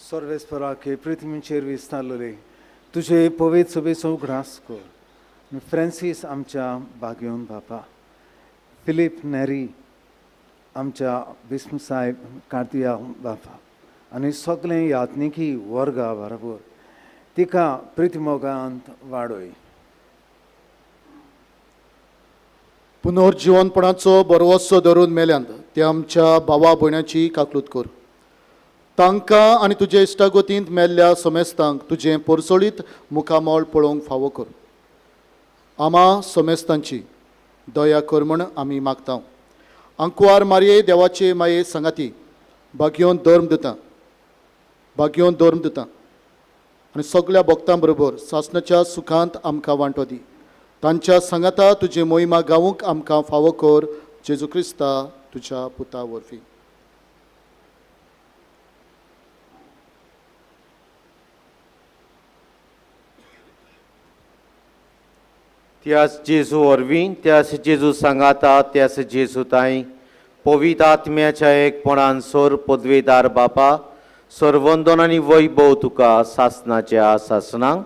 सर्वेस्पराके पृथ्वीचेर विस्तारलेले तुजे पवित्र सभेचो उगडास कर. फ्रांसीस आमच्या बागेवन बापा, फिलीप नेरी आमच्या बिस्म साहेब कार्तिया बापा आनी सगळे यात्निकी वर्गा बरोबर तिका प्रितिमोगांत वाडय. पुनर्जिवनपणाचो बरवसो धरून मेल्यांत ते आमच्या भावा भयणाची काकलूत कर. तांकां आनी तुजे इश्टागतींत मेल्ल्या समेस्तांक तुजें परसोळीत मुखामळ पळोवंक फावो कर. आमा समेस्तांची दया कर म्हण आमी मागता. आंकवार मारये देवाचे माये सांगाती भाग्योन धर्म दिता, भाग्योन धर्म दिता आनी सगळ्या भक्तां बरोबर सासणाच्या सुखांत आमकां वांटो दी. तांच्या सांगाता तुजी मोहिमा गावूंक आमकां फावो कर. जेजू क्रिस्ता तुज्या पुता वरवीं. त्यास जेजू वरवीं, त्यास जेजू सांगाता, त्यास जेजू ताई पवित्र आत्म्याच्या एकपणान सोर पदवेदार बापा सर्वंदन आनी वैभव तुका सासनाच्या सासनाक.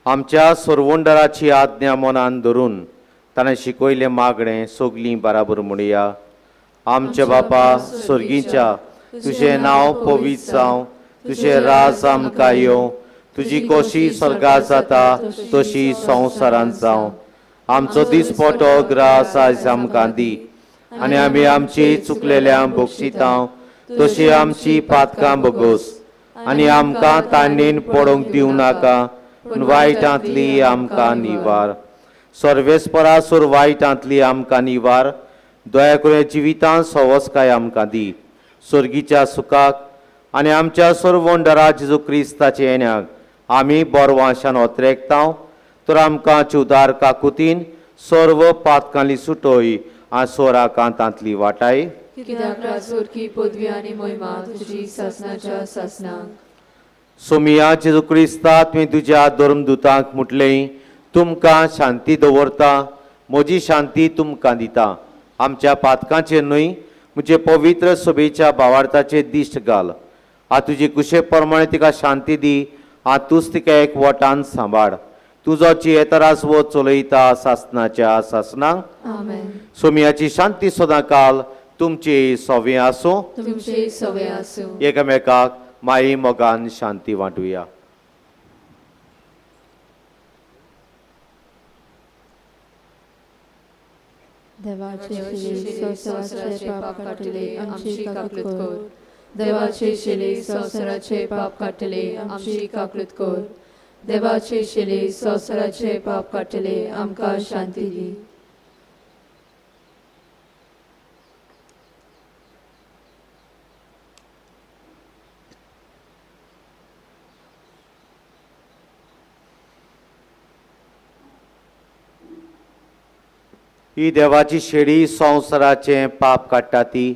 आमच्या सर्वंडराची आज्ञा मनान धरून ताणें शिकयलें मागणें सगलीं बराबर म्हणया. आमच्या बापा स्वर्गीच्या, तुजें नांव पवित्र जावं, तुजें राज आमकां येवं, तुजी कोशी स्वर्गात जाता तशी संवसारांत जावं. आमचो दिसपटो ग्रास आयज आमकां दी आनी आमी आमची चुकलेल्या बक्षितां तशी आमची पातकां बगोस आनी आमकां तांणेन पडोवंक दिवं नाका पूण वायटांतली आमकां निवार. सर्वेस्परा सोर वायटांतली आमकां निवार. दया करून जिवितांत सवसकाय आमकां दी. स्वर्गीच्या सुखाक आनी आमच्या सर्वंडरा जेजू क्रिस्ताचे येण्याक आमी बरवाशान ओतरेकता. तर आमकां चुदार काकुतीन सर्व पातकांली सुटोय आनी सोरा कांतांतली वाटाय. कित्याक राजवरकी पदवी आनी मोहिमा तुजी सासनाच्या सासनाक. सोमिया जेजू क्रिस्ता, तुवें तुज्या धर्मदुतांक म्हटलें, तुमकां शांती दवरता, म्हजी शांती तुमकां दिता. आमच्या पातकांचेर न्हय म्हजे पवित्र सभेच्या भावार्थाचेर दिश्ट घाल. आ तुजी कुशे प्रमाणे तिका शांती दी. आ तूच तिका एक वटान सांबाळ. तुजो जियेतरास वो चलयता सासनाच्या सासनाक. सोमियाची शांती सदांकाल तुमचे सवे आसूं, तुमचे सवे आसूं. एकामेकाक माई मोगान शांती वांटुया. देवाचे शिले संवसाराचे पाप काडटले आमची काकलूत कर. देवाचे शिले संवसाराचे पाप काडटले आमची काकलूत कर. देवाचे शिले संवसाराचे पाप काडटले आमकां शांती दी. ही देवाची शेळी संवसाराचें पाप काडटा ती.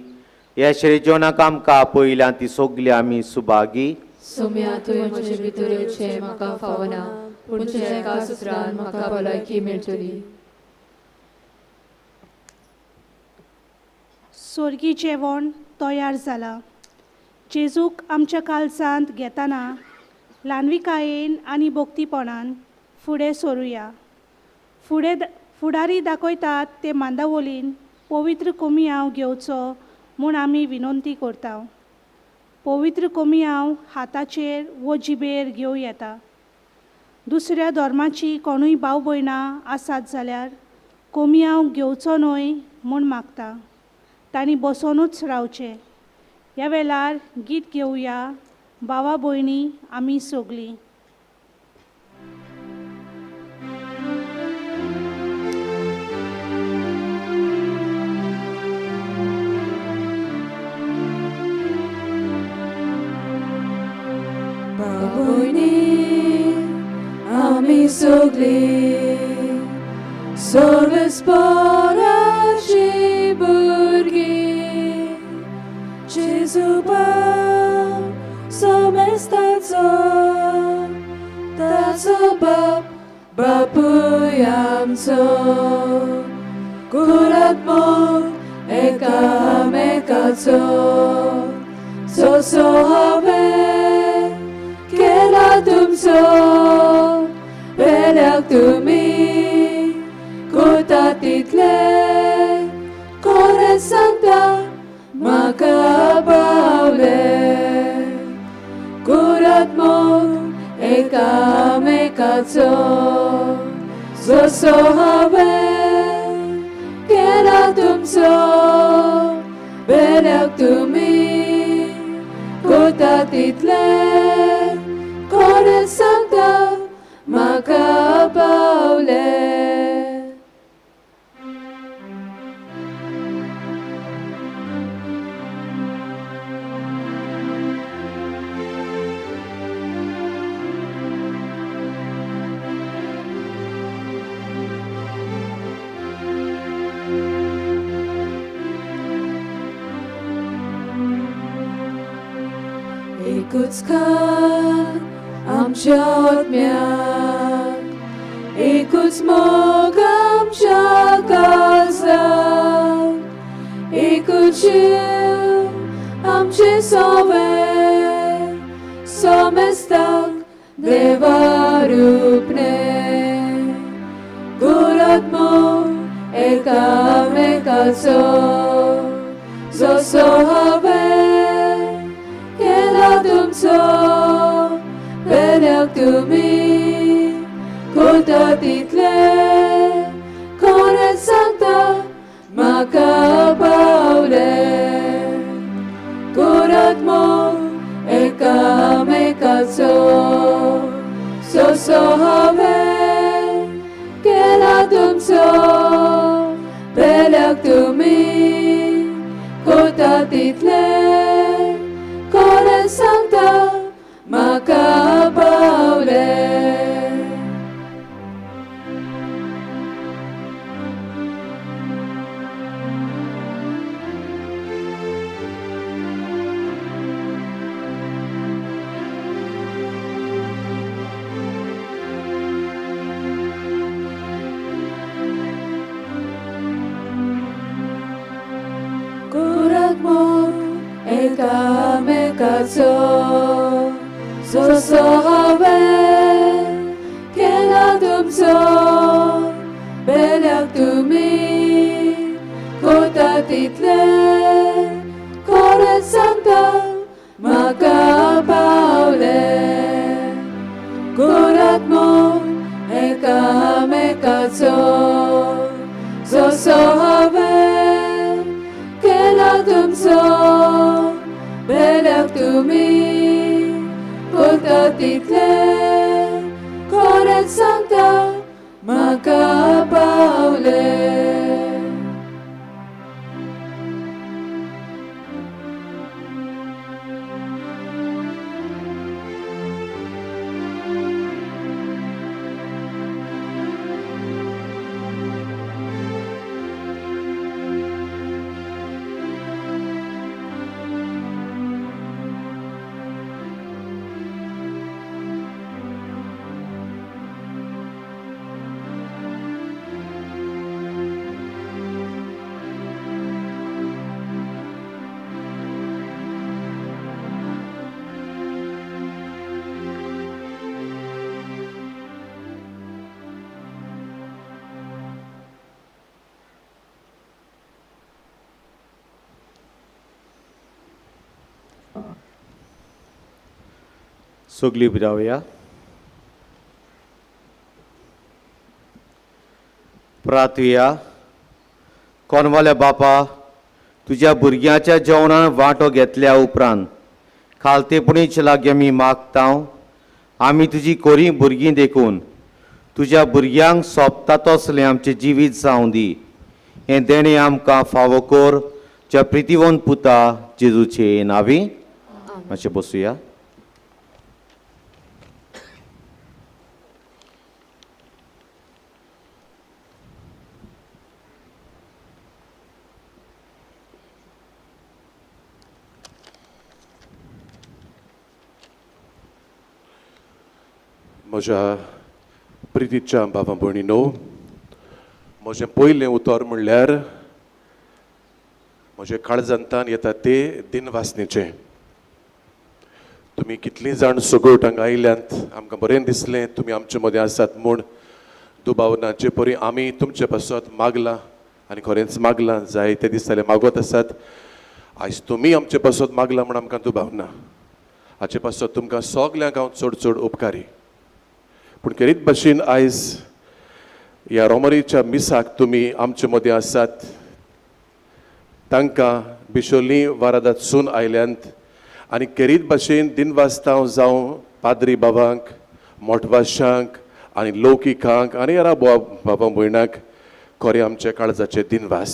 ह्या शेळी जेवणाक आमकां आपयल्या ती सगली आमी सुभागी. सोम्या, तुवें म्हजे भितर येवचें म्हाका फावना, पूण तुज्या एका सुत्रान म्हाका भलायकी मेळटली. स्वर्गी जेवण तयार जालां. जेजूक आमच्या कालसांत घेतना ल्हानविकायेन आनी भक्तीपणान फुडें सरुया. फुडारी दाखयतात ते मांदावोलीन पवित्र कोमियांव घेवचो म्हूण आमी विनंती करता. पवित्र कोमियांव हाताचेर वो जिबेर घेवं येता. दुसऱ्या धर्माची कोणूय भाव भयणां आसात जाल्यार कोमियांव घेवचो न्हय म्हूण मागता. तांणी बसोनूच रावचें. ह्या वेळार गीत घेवया भावा भयणी आमी सगलीं. आमी सगलीं सर्वेस्पराची भुरगीं, जेजू बाप समेस्ताचो, ताचो बाप बापूय आमचो. करात मोग एकामेकाचो जसो हांवें केला तुमचो वेल्याक तुमी कोता तितले खरें सांगता म्हाका पावले करात मोग एकामेकाचो जसो हांवें केला तुमचो वेल्याक तुमी कोता तितले खरें सांगता म्हाका पावले. एकूच खान आमच्या आत्म्याक एकूच मोग आमच्या काळजाक एकूच जीव आमचे सोवे सोमेस्ताक देवा रूपने करात मोग एकामेकाचो जसो हांवें केला तुमचो वेल्याक तुमी कोता तितले खरें सांगता म्हाका पावले करात मोग एकामेकाचो जसो हांवें केला तुमचो वेल्याक तुमी कोता तितले खरें सांगता म्हाका पावले. करात मोग एकामेकाचो जसो हांवें केला तुमचो वेल्याक तुमी कोता तितले खरें सांगता म्हाका पावले करात मोग एकामेकाचो जसो हांवें केला तुमचो वेल्याक तुमी कोता तितले खरें सांगता म्हाका पावले. सगळीं उबी रावया. प्रार्थुया. कोनवाल्या बापा, तुज्या भुरग्यांच्या जेवणान वांटो घेतल्या उपरांत खालतेपणीच लागीं आमी मागता, आमी तुजी कोरी भुरगीं देखून तुज्या भुरग्यांक सोंपता तसलें आमचें जिवीत जावं दी. हें देणें आमकां फावो कर ज्या प्रितीवंत पुता जेजूचे नांवी. मातशें बसुया. म्हज्या प्रितीच्या बाबा भयणीनो, म्हजें पयलें उतर म्हणल्यार म्हजें काळजांतान येता ते दिनवासनेचें. तुमी कितलीं जाण सगोट हांगा आयल्यांत, आमकां बरें दिसलें तुमी आमचे मदें आसात म्हूण दुबाव ना. जे परी आमी तुमचे पासत मागलां आनी खरेंच मागलां, जायते दीस जाले मागत आसात, आयज तुमी आमचे पासत मागलां म्हूण आमकां दुबाव ना. हाचे पासत तुमकां सगल्यांक हांव चड चड उपकारी. पूण खेरीत भाशेन आयज ह्या रोमरीच्या मिसाक तुमी आमचे मदें आसात, तांकां बिशोली वारादातसून आयल्यांत आनी खेरीत भाशेन दिनवास्तांव जावं पाद्री बाबांक, मोटवाशांक आनी लौकिकांक आनी हेरा बाबा भयणांक खरें आमच्या काळजाचे दिनवास.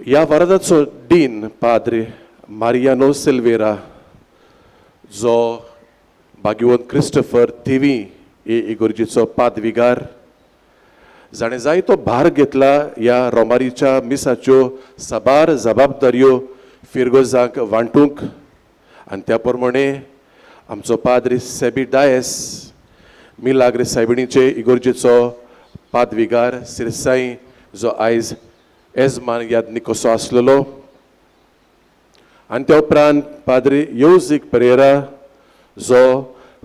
ह्या वारादाचो डीन पाद्री मारियानो सिल्वेरा, जो भाग्यवंत क्रिस्टफर थिवी हे इगर्जेचो पादविगार, जाणें जायतो भार घेतला ह्या रोमारीच्या मिसाच्यो साबार जबाबदाऱ्यो फिरगोजांक वांटूंक, आनी त्या प्रमाणे आमचो पाद्री सेबी डायस मिलाग्र सायबिणीचे इगर्जेचो पादविगार सिरसाई, जो आयज एजमान यादनी कसो आसलेलो, आनी त्या उपरांत पाद्री योजीक परेरा, जो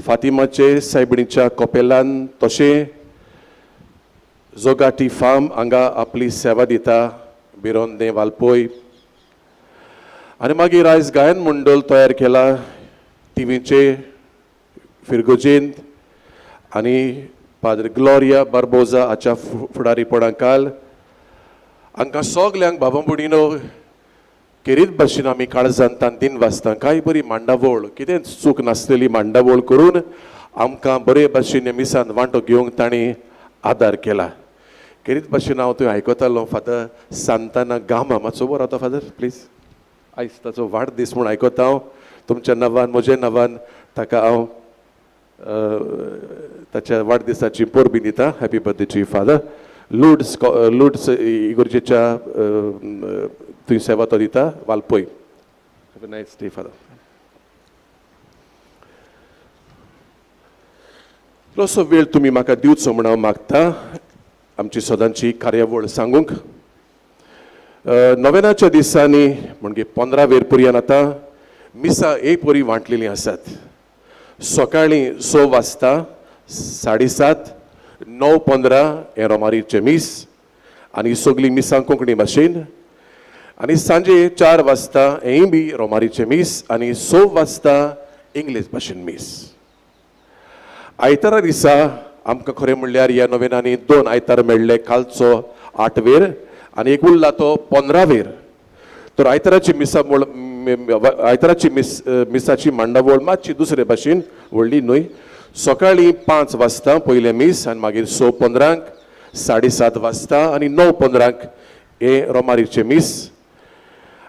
फातिमाचे सायबिणीच्या कोपेलान तशें जोगाटी फार्म हांगा आपली सेवा दिता बिरोंदे वालपोय. आनी मागीर आयज गायन मंडळ तयार केला टिवीचे फिरगोजेंत आनी पाद्र ग्लोरिया बार्बोजा हाच्या फुडारीपणा काल हांकां सगल्यांक बाबा भयणीनो खेरीत भाशेन आमी काळजांतान दिन वाचता. कांय बरी मांडावळ, कितेंच चूक नासलेली मांडावळ करून आमकां बरे भाशेन मिसान वांटो घेवंक तांणी आदार केला. खेरीत भाशेन हांव थंय आयकतालो फादर सांताना गामा, मातसो बरो रावता फादर प्लीज, आयज ताचो वाडदीस म्हूण आयकता हांव. तुमच्या नांवान म्हज्या नांवान ताका हांव ताच्या वाडदिसाची परबी दिता. Happy birthday to you father. Lourdes Lourdes इगर्जेच्या थंय सेवा तो दिता Valpoi. Have a nice day father. इतलोसो वेळ तुमी म्हाका दिवचो म्हूण हांव मागता आमची सदांची कार्यावळ सांगूंक. नोवेनाच्या दिसांनी म्हणजे 15 वेर पर्यंत आतां मिसां एक परी वांटलेलीं आसात. सकाळीं 6 वाजता, 7:30, 9:15 हें रोमारीचें मीस आनी सगळीं मिसां कोंकणी भाशेन, आनी सांजे 4 वाजता हेंय बी रोमारीचें मीस आनी 6 वाजता इंग्लीश भाशेन मीस. आयतारा दिसा आमकां खरें म्हणल्यार ह्या नोवेनांनी 2 आयतार मेळ्ळे, कालचो 8 वेर आनी एक उरला तो 15 वेर. तर आयताराची मिसा आयताराची मिसाची मांडावळ मातशी दुसरे भाशेन, व्हडली न्हय. सकाळीं 5 वाजता पयलें मीस आनी मागीर 6:15, 7:30 वाजता आनी 9:15 हें रोमारीचें मीस,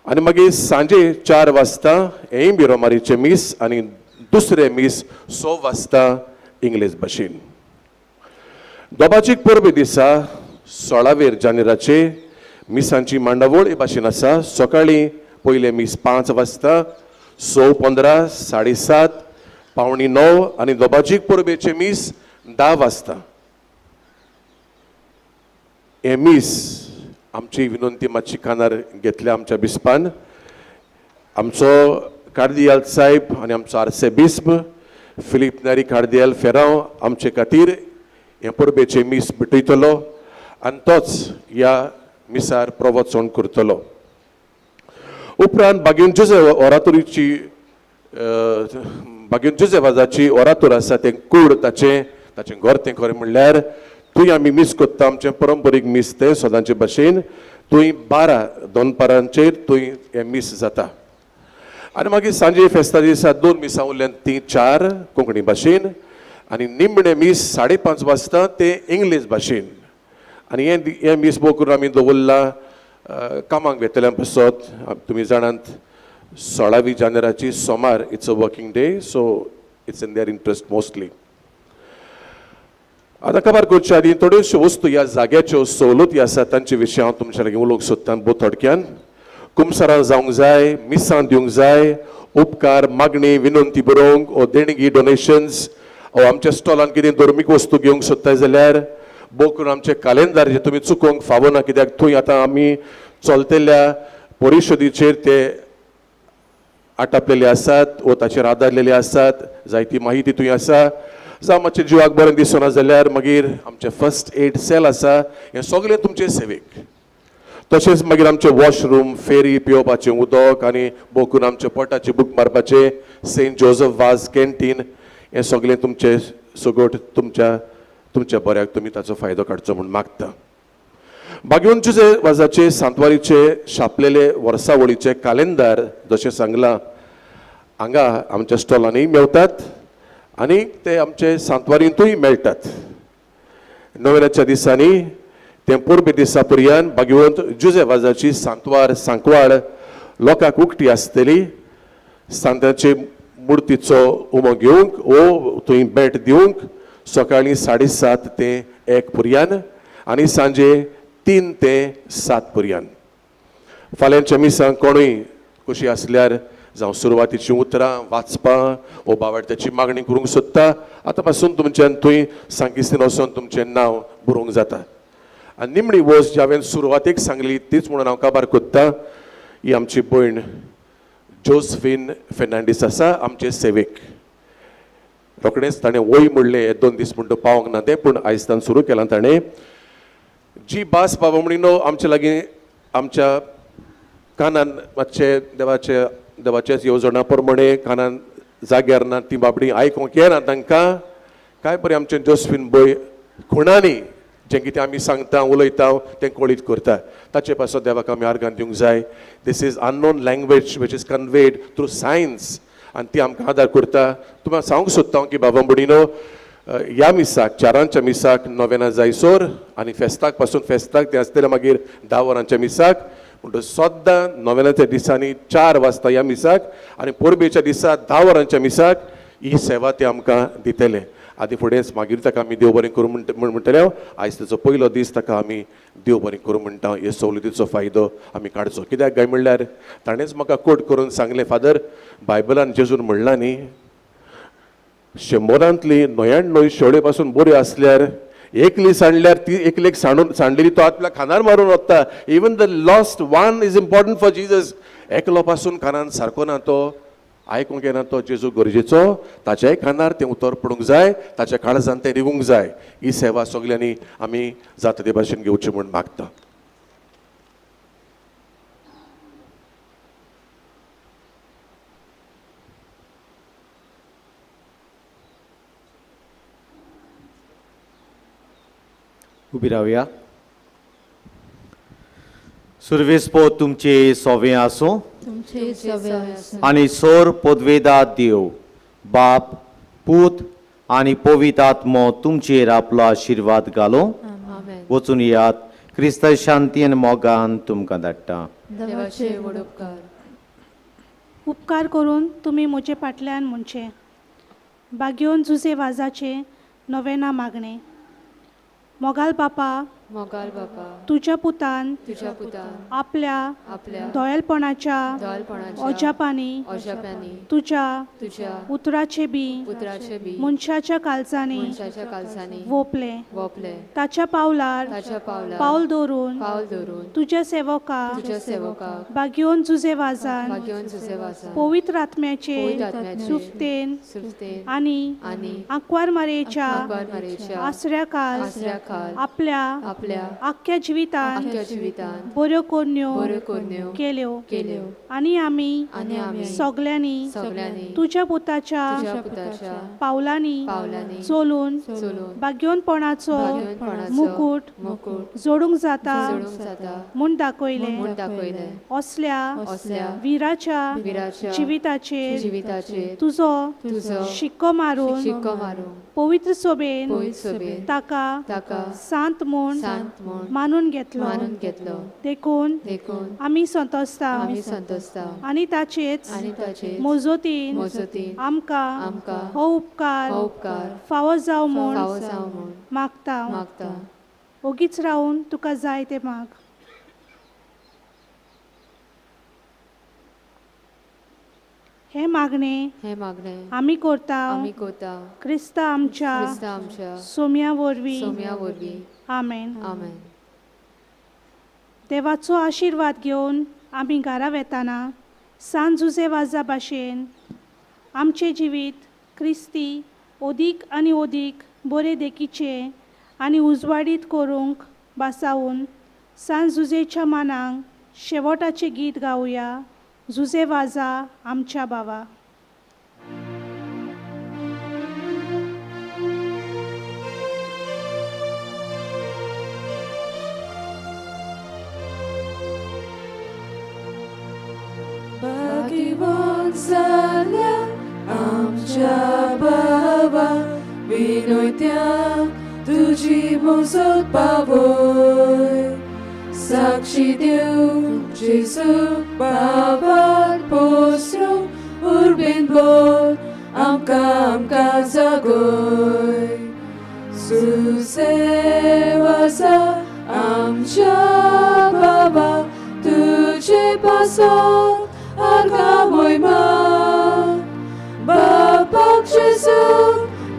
आनी मागीर सांजे 4 वाजता हेंय बी रोमारीचें मीस आनी दुसरें मीस 6 वाजता इंग्लीश भाशेन. दोबाजीक परबे दिसा 16 वेर जानेराचे मिसांची मांडावळ हे भाशेन आसा. सकाळीं पयलें मीस 5 वाजता, 6:15, 7:30, 8:45 आनी दोबाजीक परबेचें मीस 10 वाजता. हें मीस आमची विनंती मातशी कानार घेतल्या आमच्या बिस्पान. आमचो कार्दियाल साहेब आनी आमचो आर्सेबिस्प फिलीप नारी कार्दियाल फेरांव आमचे खातीर हें परबेचें मीस भेटयतलो आनी तोच ह्या मिसार प्रवचन करतलो. उपरांत बागेन जुजे ओरातोरीची बागेन जुजे वाजाची ओरातोर आसा तें कूड ताचें ताचें घर तें खरें म्हणल्यार थंय आमी मीस कोत्ता आमचें परंपरीक मीस तें सदांचे भाशेन थंय 12 दनपारांचेर थंय हें मीस जाता. आनी मागीर सांजे फेस्ता दिसा 2 मिसां उरल्यान तीं 4 कोंकणी भाशेन आनी निमणें मीस 5:30 वाजता तें इंग्लीश भाशेन. आनी हें मीस भोव करून आमी दवरलां कामाक वेतल्या पासत. तुमी जाणात 16 जानेराची सोमार, it's a working day, so it's in their interest mostly. आतां काबार करचे आदीं थोड्योश्यो वस्तू ह्या जाग्याच्यो सवलती आसात तांचे विशीं हांव तुमच्या लागीं उलोवंक सोदतां भोव थोडक्यान. कुमसारां जावंक जाय, मिसां दिवंक जाय, उपकार मागणी विनंती बरोवंक ओ देणगी डोनेशन्स ओ आमच्या स्टॉलान कितें धर्मीक वस्तू घेवंक सोदताय जाल्यार बोक करून आमचे कालेंदार जे तुमी चुकोवंक फावना, कित्याक थंय आतां आमी चलतल्या परिशदेचेर ते आटापलेले आसात वो ताचेर आदारलेले आसात. जायती माहिती थंय आसा. जावं मातशें जिवाक बरें दिसना जाल्यार मागीर आमचें फर्स्ट एड सेल आसा, हें सगळें तुमचे सेवेक. तशेंच मागीर आमचें वॉशरूम, फेरी, पिवपाचें उदक आनी बोकून आमच्या पोटाची बूक मारपाचें सेंट जोजफ वाज कॅन्टीन, हें सगळें तुमचें सगट तुमच्या तुमच्या बऱ्याक तुमी ताचो फायदो काडचो म्हूण मागता. बागेवन जुजे वाजाचे सांतवारीचे छापलेले वर्सावळीचे कालेंदार जशें सांगलां हांगा आमच्या स्टॉलांनी मेवतात आनी ते आमचे सांतवारींतूय मेळटात. नोव्हेंब्राच्या दिसांनी ते परबे दिसा पर्यंत बागेवंत जुजे वाजाची सांतवार सांकवाळ लोकांक उक्ती आसतली. सांताचे मुर्तीचो उमो घेवंक वो थंय भेट दिवंक सकाळीं 7:30 ते 1 पर्यंत आनी सांजे 3 ते 7 पर्यंत. फाल्यांच्या मिसांक कोणूय खोशी आसल्यार जावं सुरवातीचीं उतरां वाचपां वो बावडत्याची मागणी करूंक सोदता, आतां पासून तुमच्यान थंय सांकिस्तीन वचोन तुमचें नांव बरोवंक जाता. आनी निमणी वस्त जी हांवें सुरवातेक सांगली तीच म्हणून हांव काबार कोत्ता, ही आमची भयण जोसफीन फेर्नांडीस आसा आमचे सेवेक. रोखडेंच ताणें वय म्हणलें हे 2 दीस म्हणटा पावंक ना तें, पूण आयज ताणें सुरू केलां. ताणें जी भास बाबा म्हणिनो आमचे लागीं आमच्या कानान मातशें देवाचे देवाच्याच येवजणा प्रमाणे कानान जाग्यार ना, ती बाबडी आयकूंक येना तांकां. काय बरें आमचें जोसफीन बय खुणांनी जें कितें आमी सांगता उलयता तें कळीत करता. ताचे पासत देवाक आमी आर्गां दिवंक जाय. This is unknown language which is conveyed through science आनी ती आमकां आदार करता. तुमकां सांगूंक सोदता की बाबा भयणीनो ह्या मिसाक 4 मिसाक नोवेना जायसर आनी फेस्ताक पासून फेस्ताक तें आसतलें मागीर 10 वरांच्या मिसाक, म्हणटच सद्दां नोवेनाच्या दिसांनी 4 वाजता ह्या मिसाक आनी परबेच्या दिसा 10 वरांच्या मिसाक ही सेवा ते आमकां दितले. आदी फुडेंच मागीर ताका आमी देव बरें करूं म्हणटले. हांव आयज ताचो पयलो दीस, ताका आमी देव बरें करूं म्हणटा. हे सवलतीचो फायदो आमी काडचो. कित्याक काय म्हणल्यार ताणेंच म्हाका कोट करून सांगलें, फादर बायबलान जेजून म्हणलां न्ही 100 99 शेवडे पासून बऱ्यो आसल्यार एकली सांडल्यार ती एकलेक सांडून सांडलेली तो आपल्या खानार मारून वता. Even the lost one is important for Jesus. एकलो पासून खानान सारको ना, तो आयकूंक येना, तो जेजू गरजेचो. ताच्याय खानार तें उतर पडूंक जाय, ताच्या काळजान तें रिगूंक जाय. ही सेवा सगल्यांनी आमी जाता ते भाशेन घेवची म्हूण मागता. उबी रावया. सुर्वेसपो तुमचे सोवे आसूं आनी सोर पदवेदा देव बाप पूत आनी पवित्र आत्मो तुमचेर आपलो आशिर्वाद घालो. वचून यात क्रिस्ता शांती आनी मोगान तुमकां धाडटा. उपकार करून तुमी म्हजे फाटल्यान म्हणचें बागेवन जुजे वाजाचें नोवेना मागणें. मोगाल बापा, मोगाल बापा, तुज्या पुतान आपल्या दोयेलपणाच्या अजापांनी तुज्या उतराचे बी मनशाच्या काळजांनी वोपलें. ताच्या पावलार पावल दवरून तुज्या सेवका बागेवन जुजे वाजान पवित्र आत्म्याचे सुफ्तेन आनी आंकवार मारयेच्या आसऱ्याखाल आपल्या आख्ख्या जिवितान बऱ्यो कोरण्यो केल्यो आनी आमी सगल्यांनी तुज्या पुताच्या पावलांनी चलून भाग्यवंतपणाचो मुकूट जोडूंक जाता म्हूण दाखयलें. असल्या विराच्या जिविताचेर तुजो शिक्को मारून पवित्र सोबेन ताका सांत म्हूण मानून घेतलो. देखून आमी संतोसता आनी ताचेच मजतीन आमकां हो उपकार फावो जावं म्हूण मागता. ओगीच रावून तुका जाय तें माग. हें मागणें हें मागणें आमी करता, आमी करता, क्रिस्ता आमच्या, क्रिस्ता आमच्या सोम्या वरवीं, सोम्या वरवीं. आमेन. आमेन. देवाचो आशिर्वाद घेवन आमी घरा वेताना सान जुजे वाजा भाशेन आमचें जिवीत क्रिस्ती अदीक आनी अदीक बरे देखीचें आनी उजवाडीत करूंक भासावन सान जुजेच्या मानांक शेवटाचें गीत गावया. जुजे वाजा आमच्या बाबा. भाग्यवान जाल्या आमच्या बाबा, विनोत्या तुजी मोजत पावय. साक्षी देव जेजू बाबा पोसरू उर्बेन बोल आमकां आमकां जागय. सुसेवासा आमच्या बाबा तुजे पासत आर्गां मोयमा. बापाक जेजू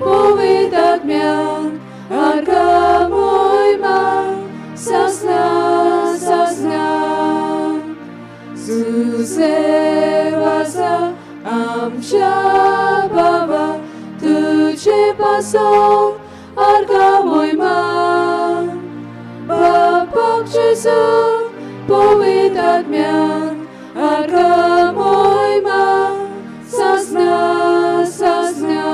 पवित्र आत्म्याक आर्गां मोयमा सासना सासना. सुसेवासा आमच्या बाबा तुजे पासत आर्गां मोयमा. बापाक जेजू पवित्र आत्म्याक आर्गां मोयमा सासना सासना.